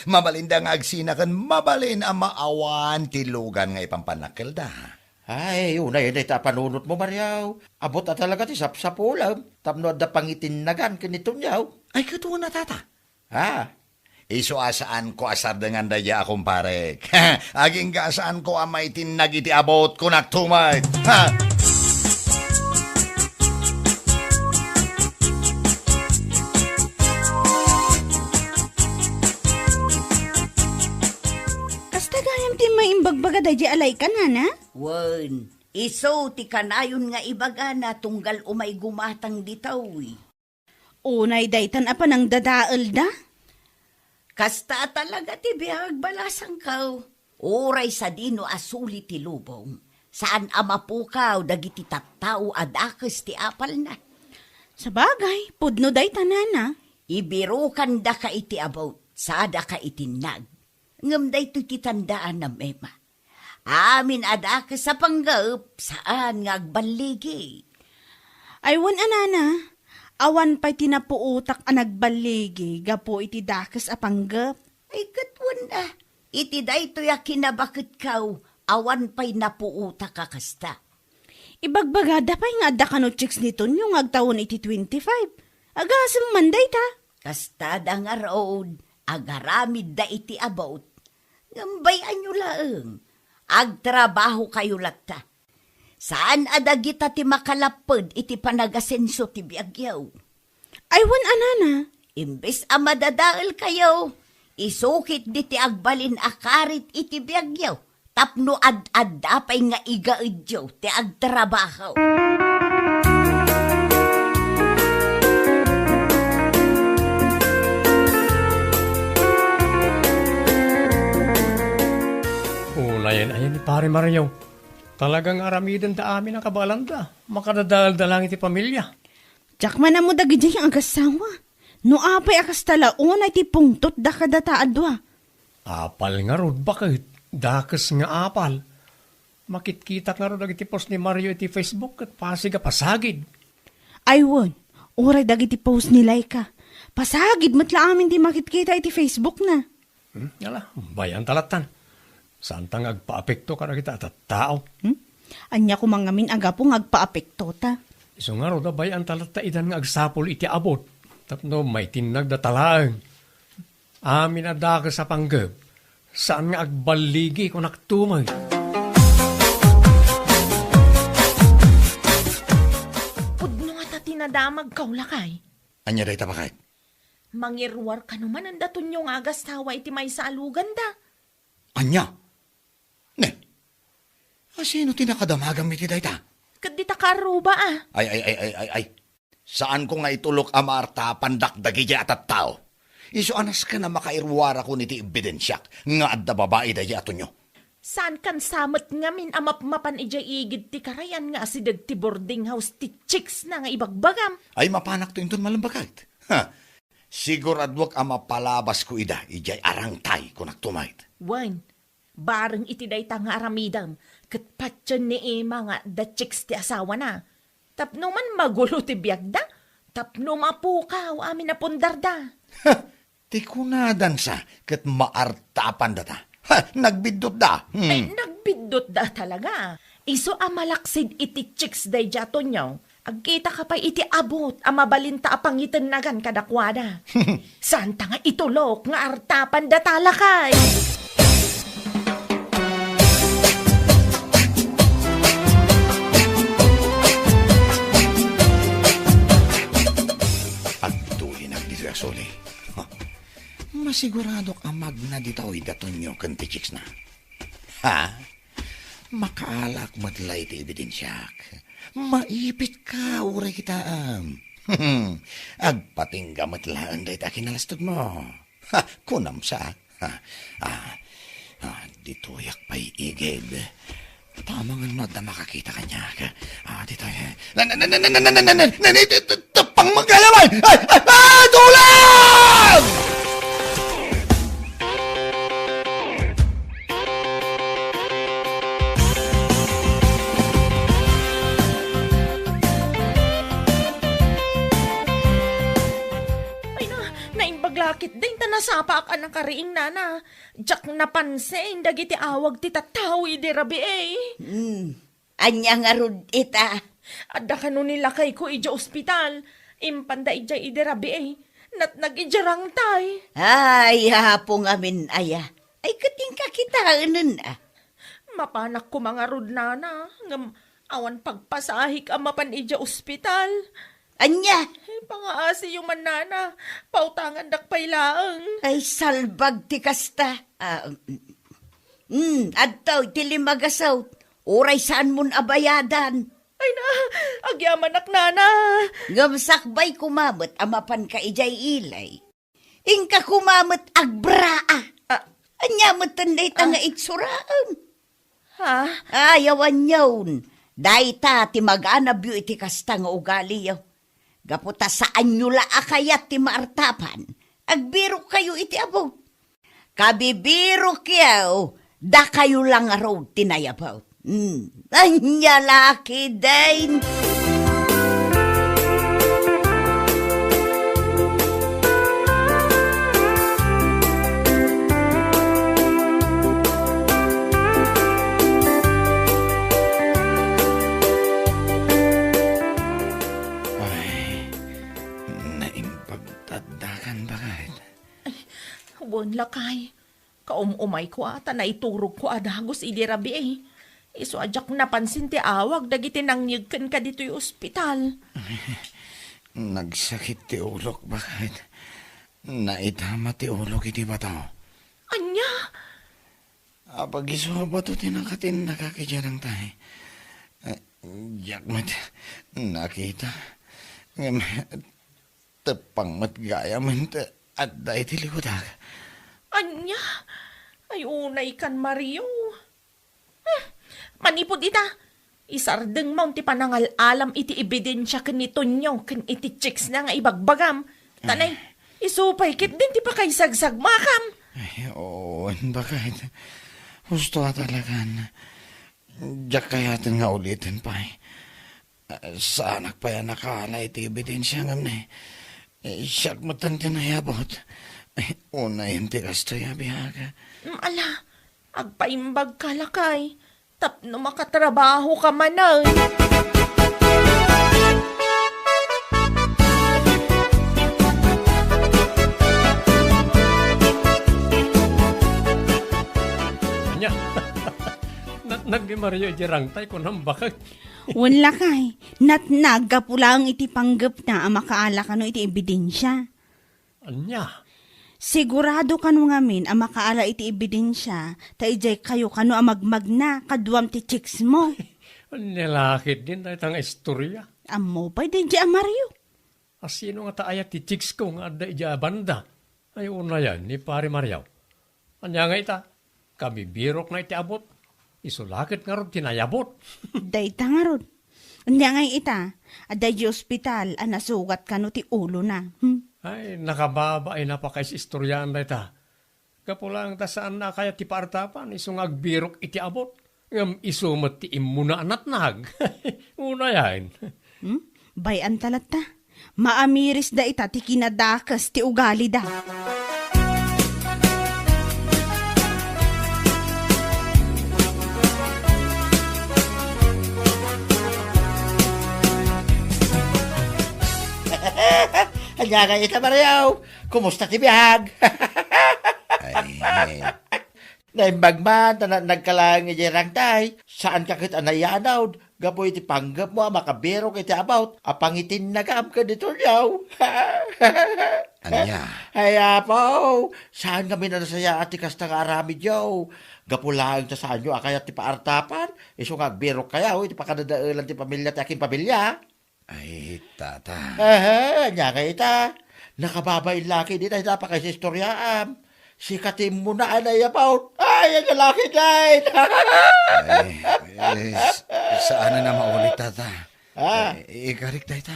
Mabalinda nga agsina ken mabalin a maawan ti lugan nga ipampannakkelda. Ay, unay dayta a panunotmo, Mario. Abut a talaga ti sapsapulem tapno adda pangitinnagan ken ni Tonyo. Ay, ket una, tata. Ha? Isu a saanko a sardengan daydiay a kumparek. Agingga a saanko a maitinnag iti abut, kunak tumet. Ha? Kasta gayam ti maimbagbaga daydiay a layka, nana? Wen, isu ti kanayon nga ibagana tunggal umay gumatang ditoy. Unay daytan a panangdadaelda? Kasta a talaga ti biag, balasangko. Uray sadino a suli ti lubong, saan a mapukaw dagiti tattao a dakes ti apalna. Sabagay, pudno dayta, nana. Ibirokandaka iti abut, sadaka iti nag. Ngem daytoy ti tandaanam, Emma. Amin a dakes a panggep, saan nga agballigi. Ay, wen a, nana, awan pay ti napuotak a nagballigi gapu iti dakes a panggep. Ay, ket wen a, iti daytoy a kinabaketkaw, awan pay napuotak a kasta. Ibagbagada pay nga adda kano chicks ni Tonyo nga agtawen iti twenty-five. Agasem man dayta. Kastada ngarud, agaramidda iti abut. Ngem bay-anyo laeng, agtrabahokayo latta. Saan a dagita ti makalapped iti panagasenso ti biagyo. Ay, wen a, nana. Imbes a madadaelkayo, isukitdi ti agbalin a karit iti biagyo tapno ad-adda pay nga igaedyo ti agtrabaho. Unayen ayan ni Pare Mario. Talaga nga aramidenda amin a kabaelanda. Makadadaelda lang iti pamilia. Diak man ammo dagidiay nga agassawa. No apay a kasta la unay ti pungtotda kadata a dua. Apal ngarud, baket, dakes nga apal. Makitkitak ngarud dagiti post ni Mario iti Facebook ket pasig a pasagid. Ay wen, uray dagiti post ni Laika. Pasagid met la amin ti makitkita iti Facebook na. Hmm, ala, bay-anta lattan. Saanta nga agpaapekto kadagita a tattao. Hmm? Ania koma ngamin a gapu nga agpaapekto ta? Isu ngarud a bay-anta latta idan nga agsapul iti abut tapno maitinnagda talaeng. Amin a dakes a panggep, saan nga agballigi, kunak tumet. Pudno nga ta ti nadamagkaw, lakay. Ania dayta, baket? Mangiruar kano manen da Tonyo nga agassawa iti maysa a luganda. Ania? Ne? A, sino ti nakadamagam iti dayta? Ket dita karuba a. Ay, ay, ay, ay, ay, ay. Saanko nga itulok a maartapandak dagidiay a tattao. Isu a nasken a makairuarakon iti ebidensiak nga adda babai daydiay a Tonyo. Saankan sa met ngamin a mapmapan idiay igid ti karayan nga asideg ti boarding house ti chicks na nga ibagbagam? Ay, mapanakto inton malem, baket. Ha. Siguraduak a mapalabasko ida idiay arangtay, kunak tumet. Wen, bareng iti dayta nga aramidem, ket patien ni Emma nga adda chicks ti asawana. Tapno man magulo ti biagda, tapno mapukaw amin a pundarda. Ha! Ti kunadan sa ket maartapandata. Ha! Nagbiddutda. Hmm. Ay, nagbiddutda talaga. Isu a malaksid iti chicks daydiay a Tonyo. Agkitaka pay iti abut a mabalinta a pangitennagan kadakuada. Saanta nga itulok nga artapandata, lakay. Agtulinak ditoy a suli. Ha. Masiguradok a magna ditoy da Tonyo ken ti chicks na. Ha? Makaalaak met la iti ebidensiak. Maipitka uray kitaem. Agpatingga met laeng dayta a kinalastogmo. Ha, kunam sa. Ha, ah, ah, ditoyak pay igid. Tama nga no adda makakita kaniak. Ah, ditoy. Na, na, na, na, na, na, na, na, na, na, na, na, na, na, pangmagayaway! Ay, ay, ay, tulong! Ay na, naimbag lakit din ta nasapaak a nakariing, nana. Diak napansin dagiti awag ti tattao idi rabii. Hmm. Ania ngarud ita? Adda kano ni lakayko idiay ospital. Impanda idiay idi rabii. Natnag idiay rangtay. Ay, Apo ngamin aya. Ay, ket inka kitaenen a. Mapanak koma ngarud, nana, ngem awan pagpasahek a mapan idiay ospital. Ania? Ay, pangaasiyo man, nana. Pautangandak pay laeng. Ay, salbag ti kasta. Ah, mm, adtoy ti lima a gasut. Uray saanmon a bayadan. Ay na, agyamanak, nana. Ngem sakbay koma met a mapanka idiay ili. Inka koma met agbraa. Ah. Ania met dayta nga itsuraem? Ha? Ay, awan yaon. Dayta ti maganabyo iti kasta nga ugaliyo. Gapu ta saanyo la a kayat ti maartapan, agbirokkayo iti abut. Kabibirokyo, dakayo la ngarud ti nayabut. Hmm. Ania la ketdin? Ay, naimbag ta addakan, baket. Ay, wen, lakay. Kaum-umayko a ta naiturogko a dagus idi rabii. Isu a diak napansin ti awag dagiti nangyeg kenka ditoy ospital. Nagsakit ti ulok, baket. Naitama ti ulok iti bato. Ania? Apag-isu a bato ti nakatinnagak idiay dangtay. Eh, diak met nakita. Ngem, teppang met gayam ta adda iti likudak. Ania? Ay, unaykan, Mario. Hmm, manipud ita, isardengmon ti panangal-alam iti ebidensia ken ni Tonyo ken iti chicks na nga ibagbagam. Ta nay, isu pay ketdin ti pakaisagsagbakam. Ay, oo, baket. Husto a talagan. Diak kayaten nga uliten pay. Ah, saanak pay a nakaala iti ebidensia ngem ne, eh, siak met ti nayabut. Eh, unayen ti kastoy a biag. Mm, ala, agpaimbagka, lakay, tapno makatrabahoka manen. Ania? Natnag ni Mario iti rangtay, kunam, baket. Wen, lakay, natnag gapu laeng iti panggepna a makaala kano iti ebidensia. Ania? Sigurado kano ngamin a makaala iti ebidensia, ta idiay kayo kano a magmagna kaduam ti chicks mo. Ania la ketdin dayta nga istoria? Ammo pay daydiay a Mario. A sino ngata aya ti chicks ko nga adda idiay a banda? Ay, unayen, ni Pare Mario. Ania nga ita? Kabibirokna iti abut. Isu la ket ngarud ti nayabut. Dayta ngarud. Ania nga ita? Adda idiay ospital a nasugat kano ti ulona. Hmm? Ay, nakababain a pakaisistoriaan dayta. Gapu laeng ta saanna a kayat ti paartapan, isu nga agbirok iti abut. Ngem isu met ti immuna a natnag. Unayen. Hmm? Bay-anta latta. Maamiris da ita ti kinadakes ti ugalida. Ania nga ita, Mario? Kumusta ti biag? Ay, Naimbag man ta na-, nagkalaeng idiay rangtay. Saanka ket a nayanawd gapu iti panggepmo a makabirok iti abut a pangitinnagam ken ni Tonyo. Ania? Ay, Apo, saan ngamin a nasayaat ti kasta nga aramidyo. Gapu laeng ta saanyo a kayat ti paartapan, isu nga agbirokkayo iti pakadadaelan ti pamilia ti akinpamilia. Ay, tata. Aha, ania nga ita? Nakababain la ketdi dayta a pakaisistoriaam. Sika ti immuna a naiyabaw. Ay, ania la ketdin? Ay, eh, s-, saanen a maulit, tata. Ah. Eh, ikarik dayta.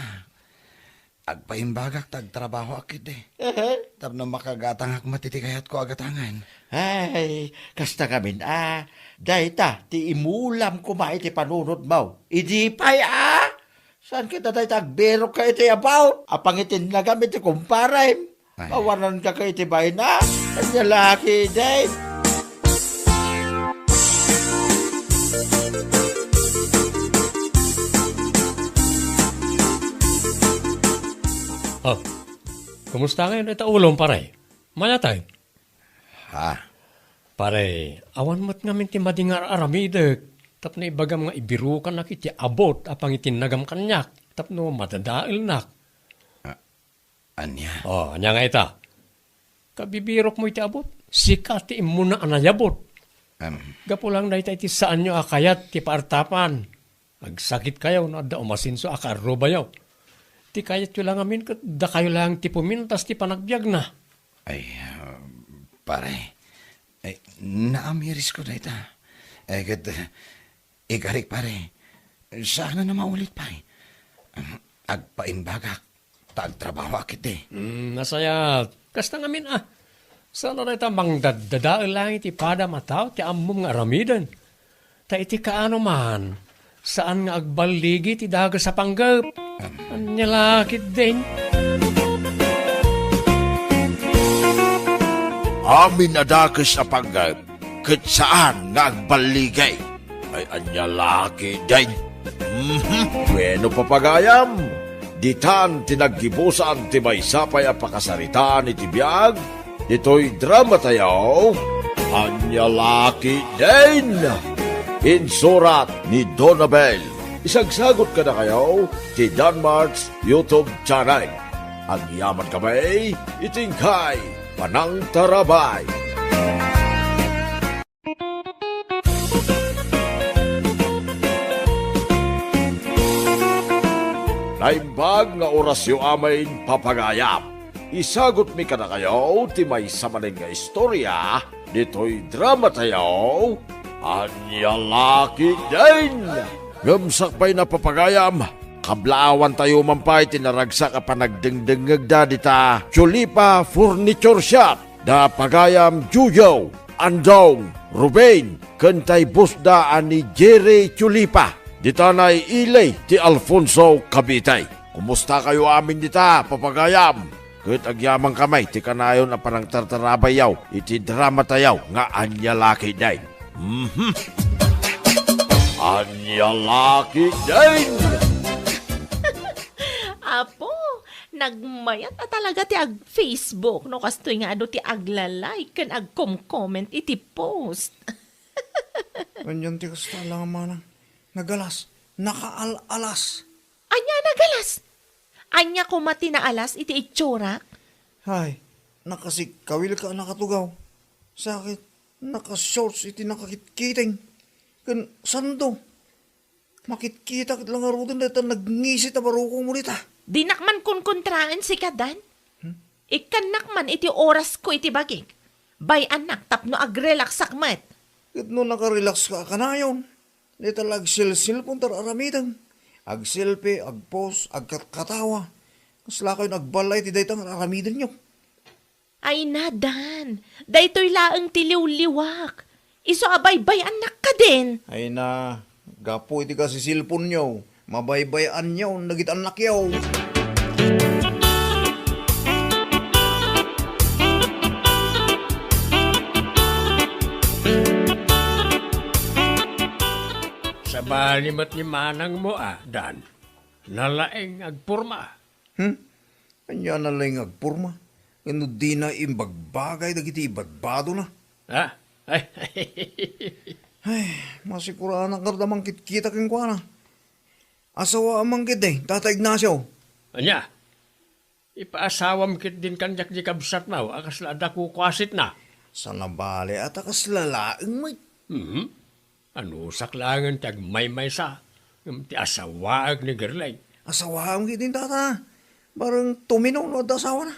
Agpaimbagak ta agtrabahoak ketdi. Aha. Tapno makagatangak met iti kayatko a gatangen. Ay, kasta ngamin a. Dayta, ti imulam koma iti panunotmo. Idi pay a. Saan ket a dayta agbirokka iti abut a pangitinnagam iti kumparem? Ay. Awananka ket iti bayna? Ania la ketdin? Oh, kumusta ngayon ita ulom, pare? Mayat ay? Ha? Pare, awan met ngamin ti madi nga ar-aramidek tapno ibagam nga ibirokanak iti abut a pangitinnagam kaniak tapno madadaelnak. A-, ania? Oh, ania nga ita? Kabibirokmo iti abut, sika ti immuna a nayabut. Em. Gapu lang dayta iti saanyo a kayat ti paartapan. Agsakitkayo no adda umasenso a kaarrubayo. Ti kayatyo la ngamin ket dakayo laeng ti pumintas ti panagbiagna. Ay, ah, pare, ay, naamirisko dayta. Ay, ket, ah, ikarik, pare, saanen a maulit, pare. Em, agpaimbagak Ta agtrabaho a ketdi. Hmm, nasayat. Kasta ngamin a. Saan a dayta mangdaddadael laeng iti padam a tao ti ammom nga aramiden. Ta iti kaano man, saan nga agballigi ti dages a panggep. Ania la ketdin? Amin a dages a panggep ket saan nga agballigi. Ay, ania la ketdin? Mhm. Bueno, papagayam, ditan ti naggibusan ti maysa pay a pakasaritaan iti biag ditoy drama tayo, Ania la ketdin? Insurat ni Donabel. Isagsagot kadakayo ti Danmart's YouTube channel. Agyaman kami iti inkay panangtarabay. Naimbag nga orasyo amin, papagayam. Isagutmi kadakayo ti maysa manen nga istorya ditoy drama tayo, Ania la ketdin? Ngem sakbayna, papagayam, kablaawan tayo man pay ti naragsak a panagdengdengngegda dita Chulipa Furniture Shop. Da pagayam Jojo, Andong, Ruben, ken tay boss da a ni Jerry Chulipa, dita nay ili ti Alfonso, Cavite. Kumusta kayo amin dita, papagayam? Ket agyaman kami ti kanayon a panangtartarabayyaw iti drama tayo nga Ania la ketdin. Mhm. Ania la ketdin? Apo, nagmayat a talaga ti ag-Facebook no kastoy nga adu ti agla-like ken agkom-comment iti post. Anian ti kasta, Alang Amanang? Nagalas, nakaal-alas. Ania a nagalas? Ania koma ti naalas iti itsurak? Hay, nakasikkawilka a nakatugaw. Sakit, nakashorts iti nakakitkiting. Ken sando, makitkita ket la ngaruden dayta nagngisi a barukongmo dita. Dinak man kunkontraen sika, Dan. Hmm? Ikkannak man iti orasko iti bagik. Bay-annak tapno agrelaksak met. Ket no nakarelakska a kanayon, dayta la agselselpon ti ar-aramidem. Agselfie, agpost, agkatkatawa. Kaslakayon agballay ti dayta nga ar-aramidenyo. Ay na, Dan, daytoy laeng ti liwliwak. Isu a baybay-annak kadin. Ay na, gapu iti kasiselponyo, mabaybay-anyo dagiti annakyo. Sabali met ni manangmo a, Dan. Nalaing agporma. Hmm? Ania a nalaing agporma? Ngem no dina imbagbagay dagiti ibadbadona? Ah? Ay, masikuranak ngarud a mangkitkita kenkuana. Asawaam man ketdi, Tata Ignacio. Ania? Ipaasawam ketdin kaniak di kabsatmo a kasla adda kukuasitna. Saan a bale a ta kasla laeng met. Mhm. Anusak laengen ti agmaymaysa, ngem ti asawaek ni Gerlay. Asawaam ketdin, Tata. Bareng tumino no adda asawana.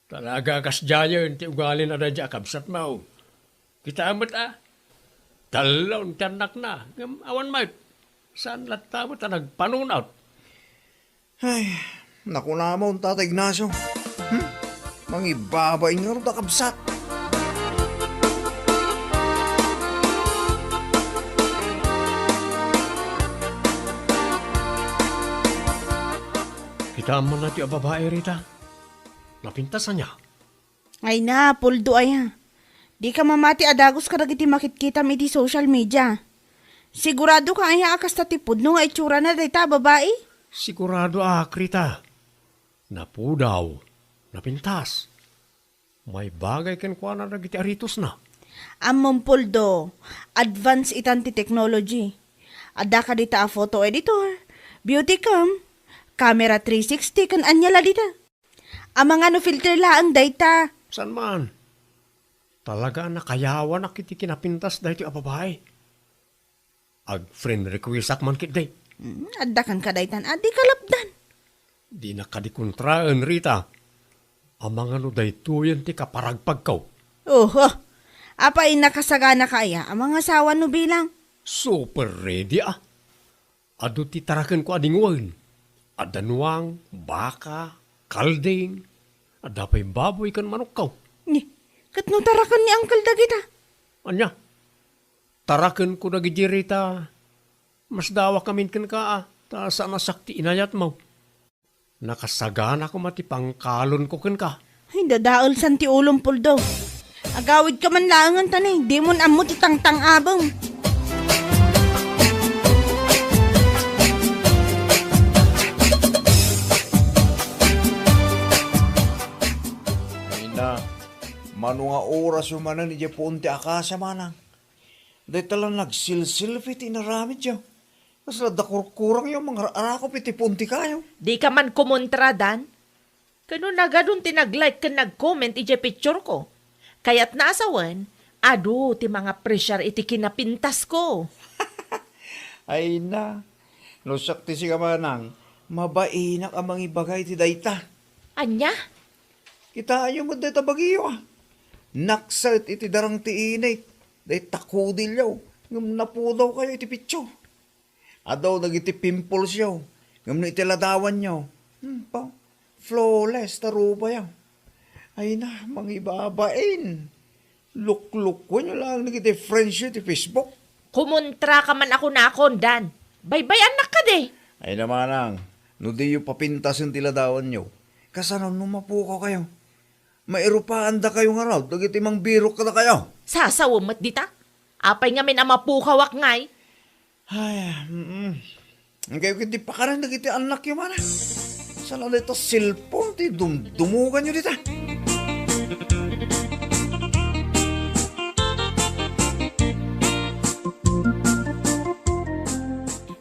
Talaga a kasdiayen ti ugalina daydiay a kabsatmo. Kitaem met a, tallo ti annakna, ngem awan met. Saan latta met a nagpanunot. Ay, nakunamon, Tata Ignacio. Hmm? Mangibabain ngarud a kabsat. Kitaem man daytoy a babai, Rita. Napintas ania? Ay na, Poldo aya. Dika mamati a dagus kadagiti makitkitam iti social media. Siguradoka aya a kasta ti pudno nga itsurana dayta a babai? Siguradoak, Rita. Napudaw, napintas. Maibagay kenkuana dagiti aritosna. Ammom, Poldo, advance itan ti technology. Adda kadita a photo editor, beauty cam, camera three sixty, ken ania la dita. Amangan no filter laeng dayta. Saan man? Talaga a nakayawanak iti kinapintas daytoy a babai. Ag-friend requestak man ketdi. Hmm, adda kenka daytan a di kalapdan. Dinak kadi kontraen, Rita. Amangan no daytoyen ti kaparagpagko. Oho. Apay, nakasaganaka aya a mangasawa no bilang? Super ready, ah. Adu ti tarakenko a dingwen. Adda nuang, baka, kalding, adda pay baboy ken manokko. Ni, ket no taraken ni Uncle dagita? Ania? Tarakenko dagiti Rita, masdawakamin kenka, a, ta saan a siak ti inayatmo. Nakasagana koma ti pangkalonko kenka. Ay, dadaelsan ti ulom, Puldo. Agawidka man laengen ta ni, dimon ammo ti tangtang-abem. Ay na, mano nga orasyo manen idiay puon ti akasia, manang? Dayta la nagsilsilfi ti inaramidyo. Kasla adda kurkurangyo mangar-arakop iti puntikayo. Dika man kumontra, Dan. Kano nagadun ti nag-like ken nag-comment idiay picture ko. Kayatna a sawen, adu ti mangapresiar iti kinapintasko. Ay na, no siak ti sika, manang, mabainak a mangibaga iti dayta. Ania? Kitaenyo met dayta bagiyo, a. Nakset iti darang ti init, dayta kudilyo, ngem napudawkayo iti picture. Adu dagiti pimples yo, ngem no iti ladawan yo, hmm, pa, flawless ta ruba yo. Ay na, mangibabain. Luklukwen yo lang dagiti friends yo iti Facebook. Kumontra ka man a kunakon, Dan. Baybay-annak kadi. Ay na manang, no di yo papintasen ti ladawan yo, kasano no mapukaw kayo? Mairupaandakayo ngarud dagiti mangbirok kadakayo. Sasawem met dita. Apay ngamin a mapukawak ngay? Ay, mm. Kayo ket di pakaran dagiti annakyo, mana. Sana dayta cellphone ti dumdumuganyo dita.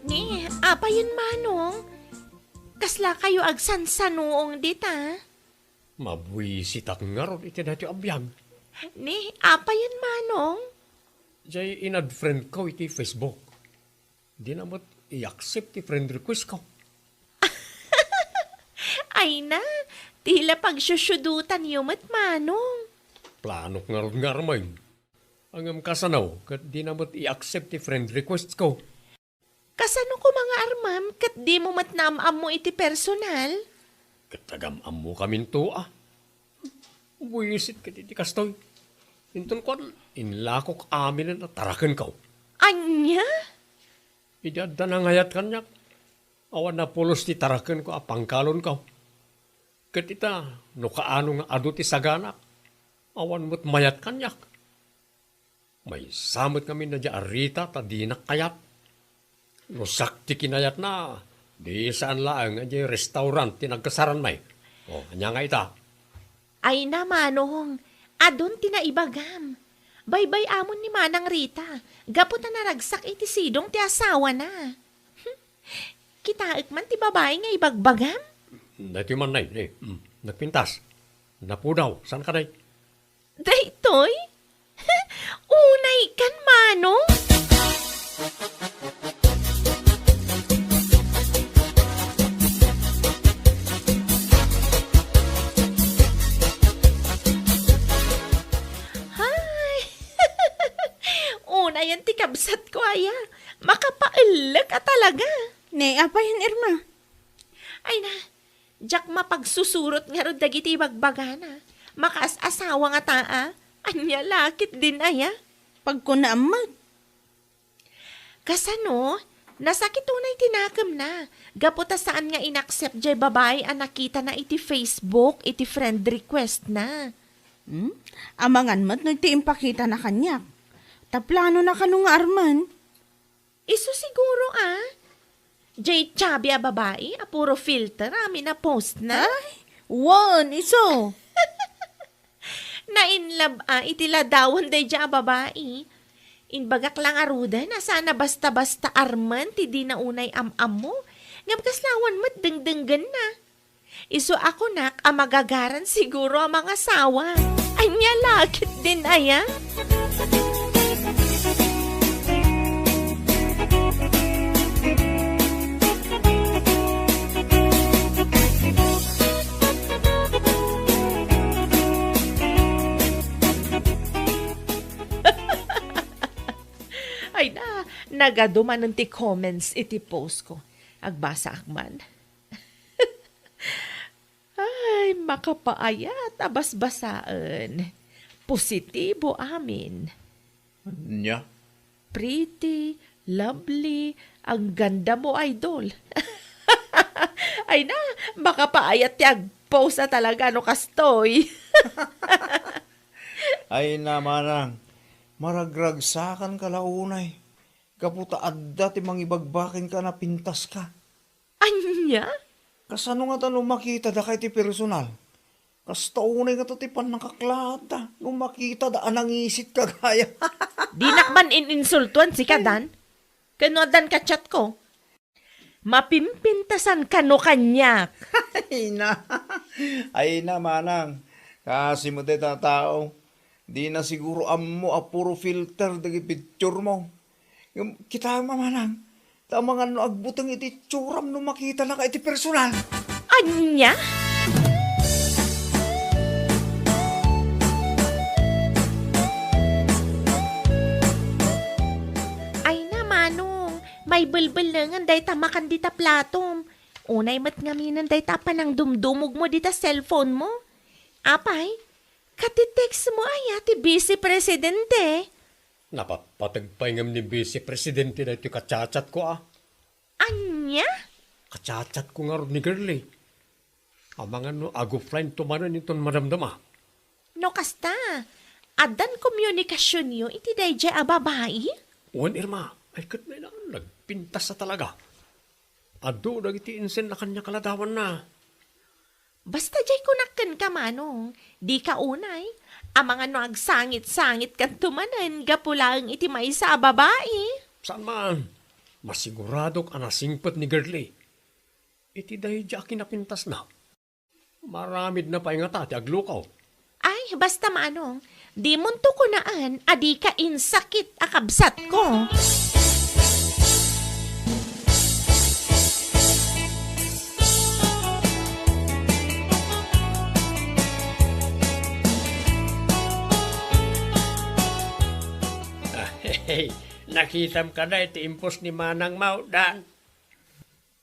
Ni, apayen, Manong? Kasla kayo agsansanuong dita? Mabuisitak ngarud iti daytoy a biag. Ni, apayen, Manong? Jay in-add friend ko iti Facebook. Dina met i-accept ti friend request ko. Ay na, ti la pagsusudutan yo met, Manong. Planok ngarud nga armen. Ngem kasano, ket dina met i-accept ti friend request ko. Kasano koma nga armem ket dimo met naam-ammo iti personal? Ket agam-ammokaminto, a. Buisit ket iti kastoy. Inton kuan, inlakok aminen a tarakenko. Ania? Idi adda nangayat kaniak, awan a pulos ti tarakenko a pangkalonko. Ket ita, no kaano nga adu ti saganak, awan met mayat kaniak. Maysa met ngamin a diay a Rita ta dinak kayat. No siak ti kinayatna, di saan laeng a diay restaurant ti nagkasaran, may. O, ania nga ita? Ay na, Manong, adun ti naibagam. Baybay-amon ni Manang Rita, gapu ta naragsak iti sidong ti asawana. Kitaek man ti babai nga ibagbagam? Daytoy man, nay, nay. Mm, nagpintas. Napudaw. Saan ka, nay? Daytoy? Unay kan, Manong? Hay! Unayen ti kabsat ko aya. Makapaellek a talaga. Ne, apayen, Irma? Ay na, diak mapagsusurot ngarud dagiti ibagbagana. Makaas-asawa ngata, a. Ania la ketdin aya? Pagkunaam met. Kasano? Nasakit unay ti nakemna. Gapu ta saan nga in-accept jay babai a nakitana iti Facebook iti friend request na. Hmm? Amangan met no ti impakitana kaniak. Ta planona kano nga armen? Isu siguro, a. Jay chubby a babai a puro filter amin a post na. Ay, wen, isu. Na-in love a iti ladawan daydiay a babai. Imbagak la ngaruden a saan a basta-basta armen ti dina unay am-ammo. Ngem kasla awan met dengdenggenna. Isu a kunak a magagaran siguro a mangasawa. Ania la ketdin aya? Ay na, nagadu manen ti comments iti post ko. Agbasaak man. Makapaayat a basbasaen. Positibo amin. Ania? Pretty, lovely, ang ganda mo, idol. Ay na, makapaayat ti agpost a talaga no kastoy. Ay na, manang, maragragsakan ka la unay. Gapu ta adda ti mangibagbaken ka a napintas ka. Ania? Kasano ngata no makita daka iti personal? Kasta unay ngata ti pannakaklaatta no makita da a nangisit ka gaya. Dinak man in-insultuan sika, Dan. Ken no addan ka chat ko. Mapimpintasan ka no kaniak. Ay na. Ay na, manang. Kasi mo deta tao. Di na siguro ammo a puro filter dagiti picture mo. Ngem kitaem a manang, ta amangan no agbuteng iti itsuram no makitana ka iti personal. Ania? Ay na, Manong, maibelbellengen dayta makan dita platom. Unay met ngaminen dayta panangdumdumog mo dita cellphone mo. Apay, kati text mo aya ti Vice Presidente? Napatpateg pay ngem ni Vice Presidente daytoy kachat-chat ko, a. Ania? Kachat-chat ko ngarud ni Girlie. Amangan no ag-offline to manen inton madamdama. No kasta, addan komunikasionyo iti daydiay a babai? Wen, Irma, ay ket nagpintas a talaga. Adu dagiti insenna kaniak a ladawanna. Basta diay kunak kenka, Manong, dika unay. Amangan no agsangit-sangit kanto manen gapu laeng iti maysa a babai. Saan man, masiguradok a nasingpet ni Girlie. Iti daydiay a kinapintasna, maaramidna pay ngata ti aglukaw. Ay, basta, Manong, dimonto kunaen a dika insakit a kabsatko. Hey, nakitam kada iti impos ni Manang Maudan?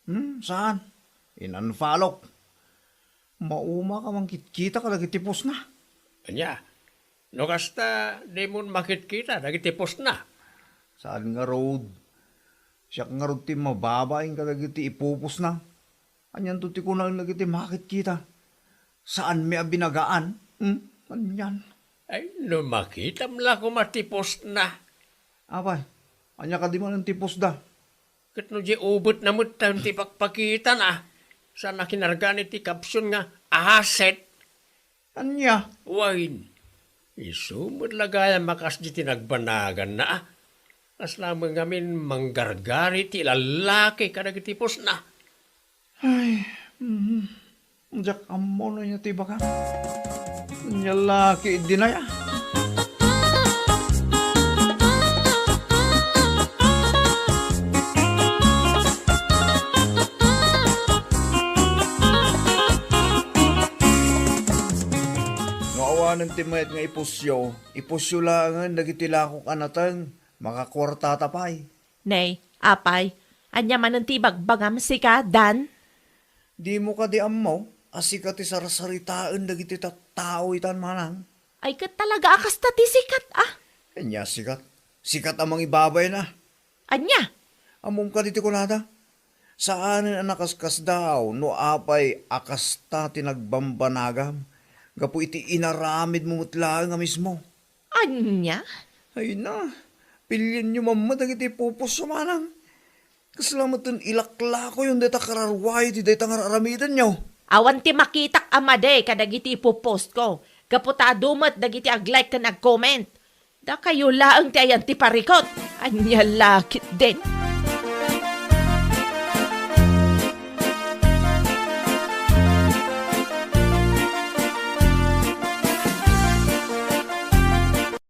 Hmm, saan? In-unfollowk. Mauma ka mangkitkita kadagiti postna. Ania? No kasta, dimon makitkita dagiti postna? Saan ngarud? Siak ngarud ti mababain kadagiti ipupostna. Anianto ti kunaen dagiti makitkita? Saanmi a binagaan? Hmm? Anian? Ay, no makitam la koma ti postna. Apay, ania kadi manen ti postda? Ket no di ubetna met ti pakpakitana, saan a kinargan iti caption nga asset? Ania? Wen, isu met la gayam a kasdi ti nagbanaganna, a. Kasla met ngamin manggargari ti lallaki kadagiti postna. Ay, mhm. Diak ammo no ania ti ibagak. Ania la ketdin aya? No awanen ti mayat nga ipusyo, ipusyo laengen dagiti lakok a nateng, makakuartata pay. Nay, apay, ania manen ti ibagbagam sika, Dan? Dimo kadi ammo a sika ti sarsaritaen dagiti tattao itan, manang? Ay, ket talaga a kasta ti sikat, a. Ania sikat? Sikat a mangibabain, a. Ania? Ammom kadi ti kunada? Saanen a nakaskasdaaw no apay a kasta ti nagbambanagam gapu iti inaramidmo met laeng a mismo. Ania? Ay na, pilienyo man met dagiti ipupos, manang. Kasla met ti ilaklakoyon dayta kararua iti dayta nga ar-aramidenyo. Awan ti makitak a madi kadagiti ipupostko, gapu ta adu met dagiti ag-like ken ag-comment. Dakayo laeng ti ayan ti parikut. Ania la ketdin?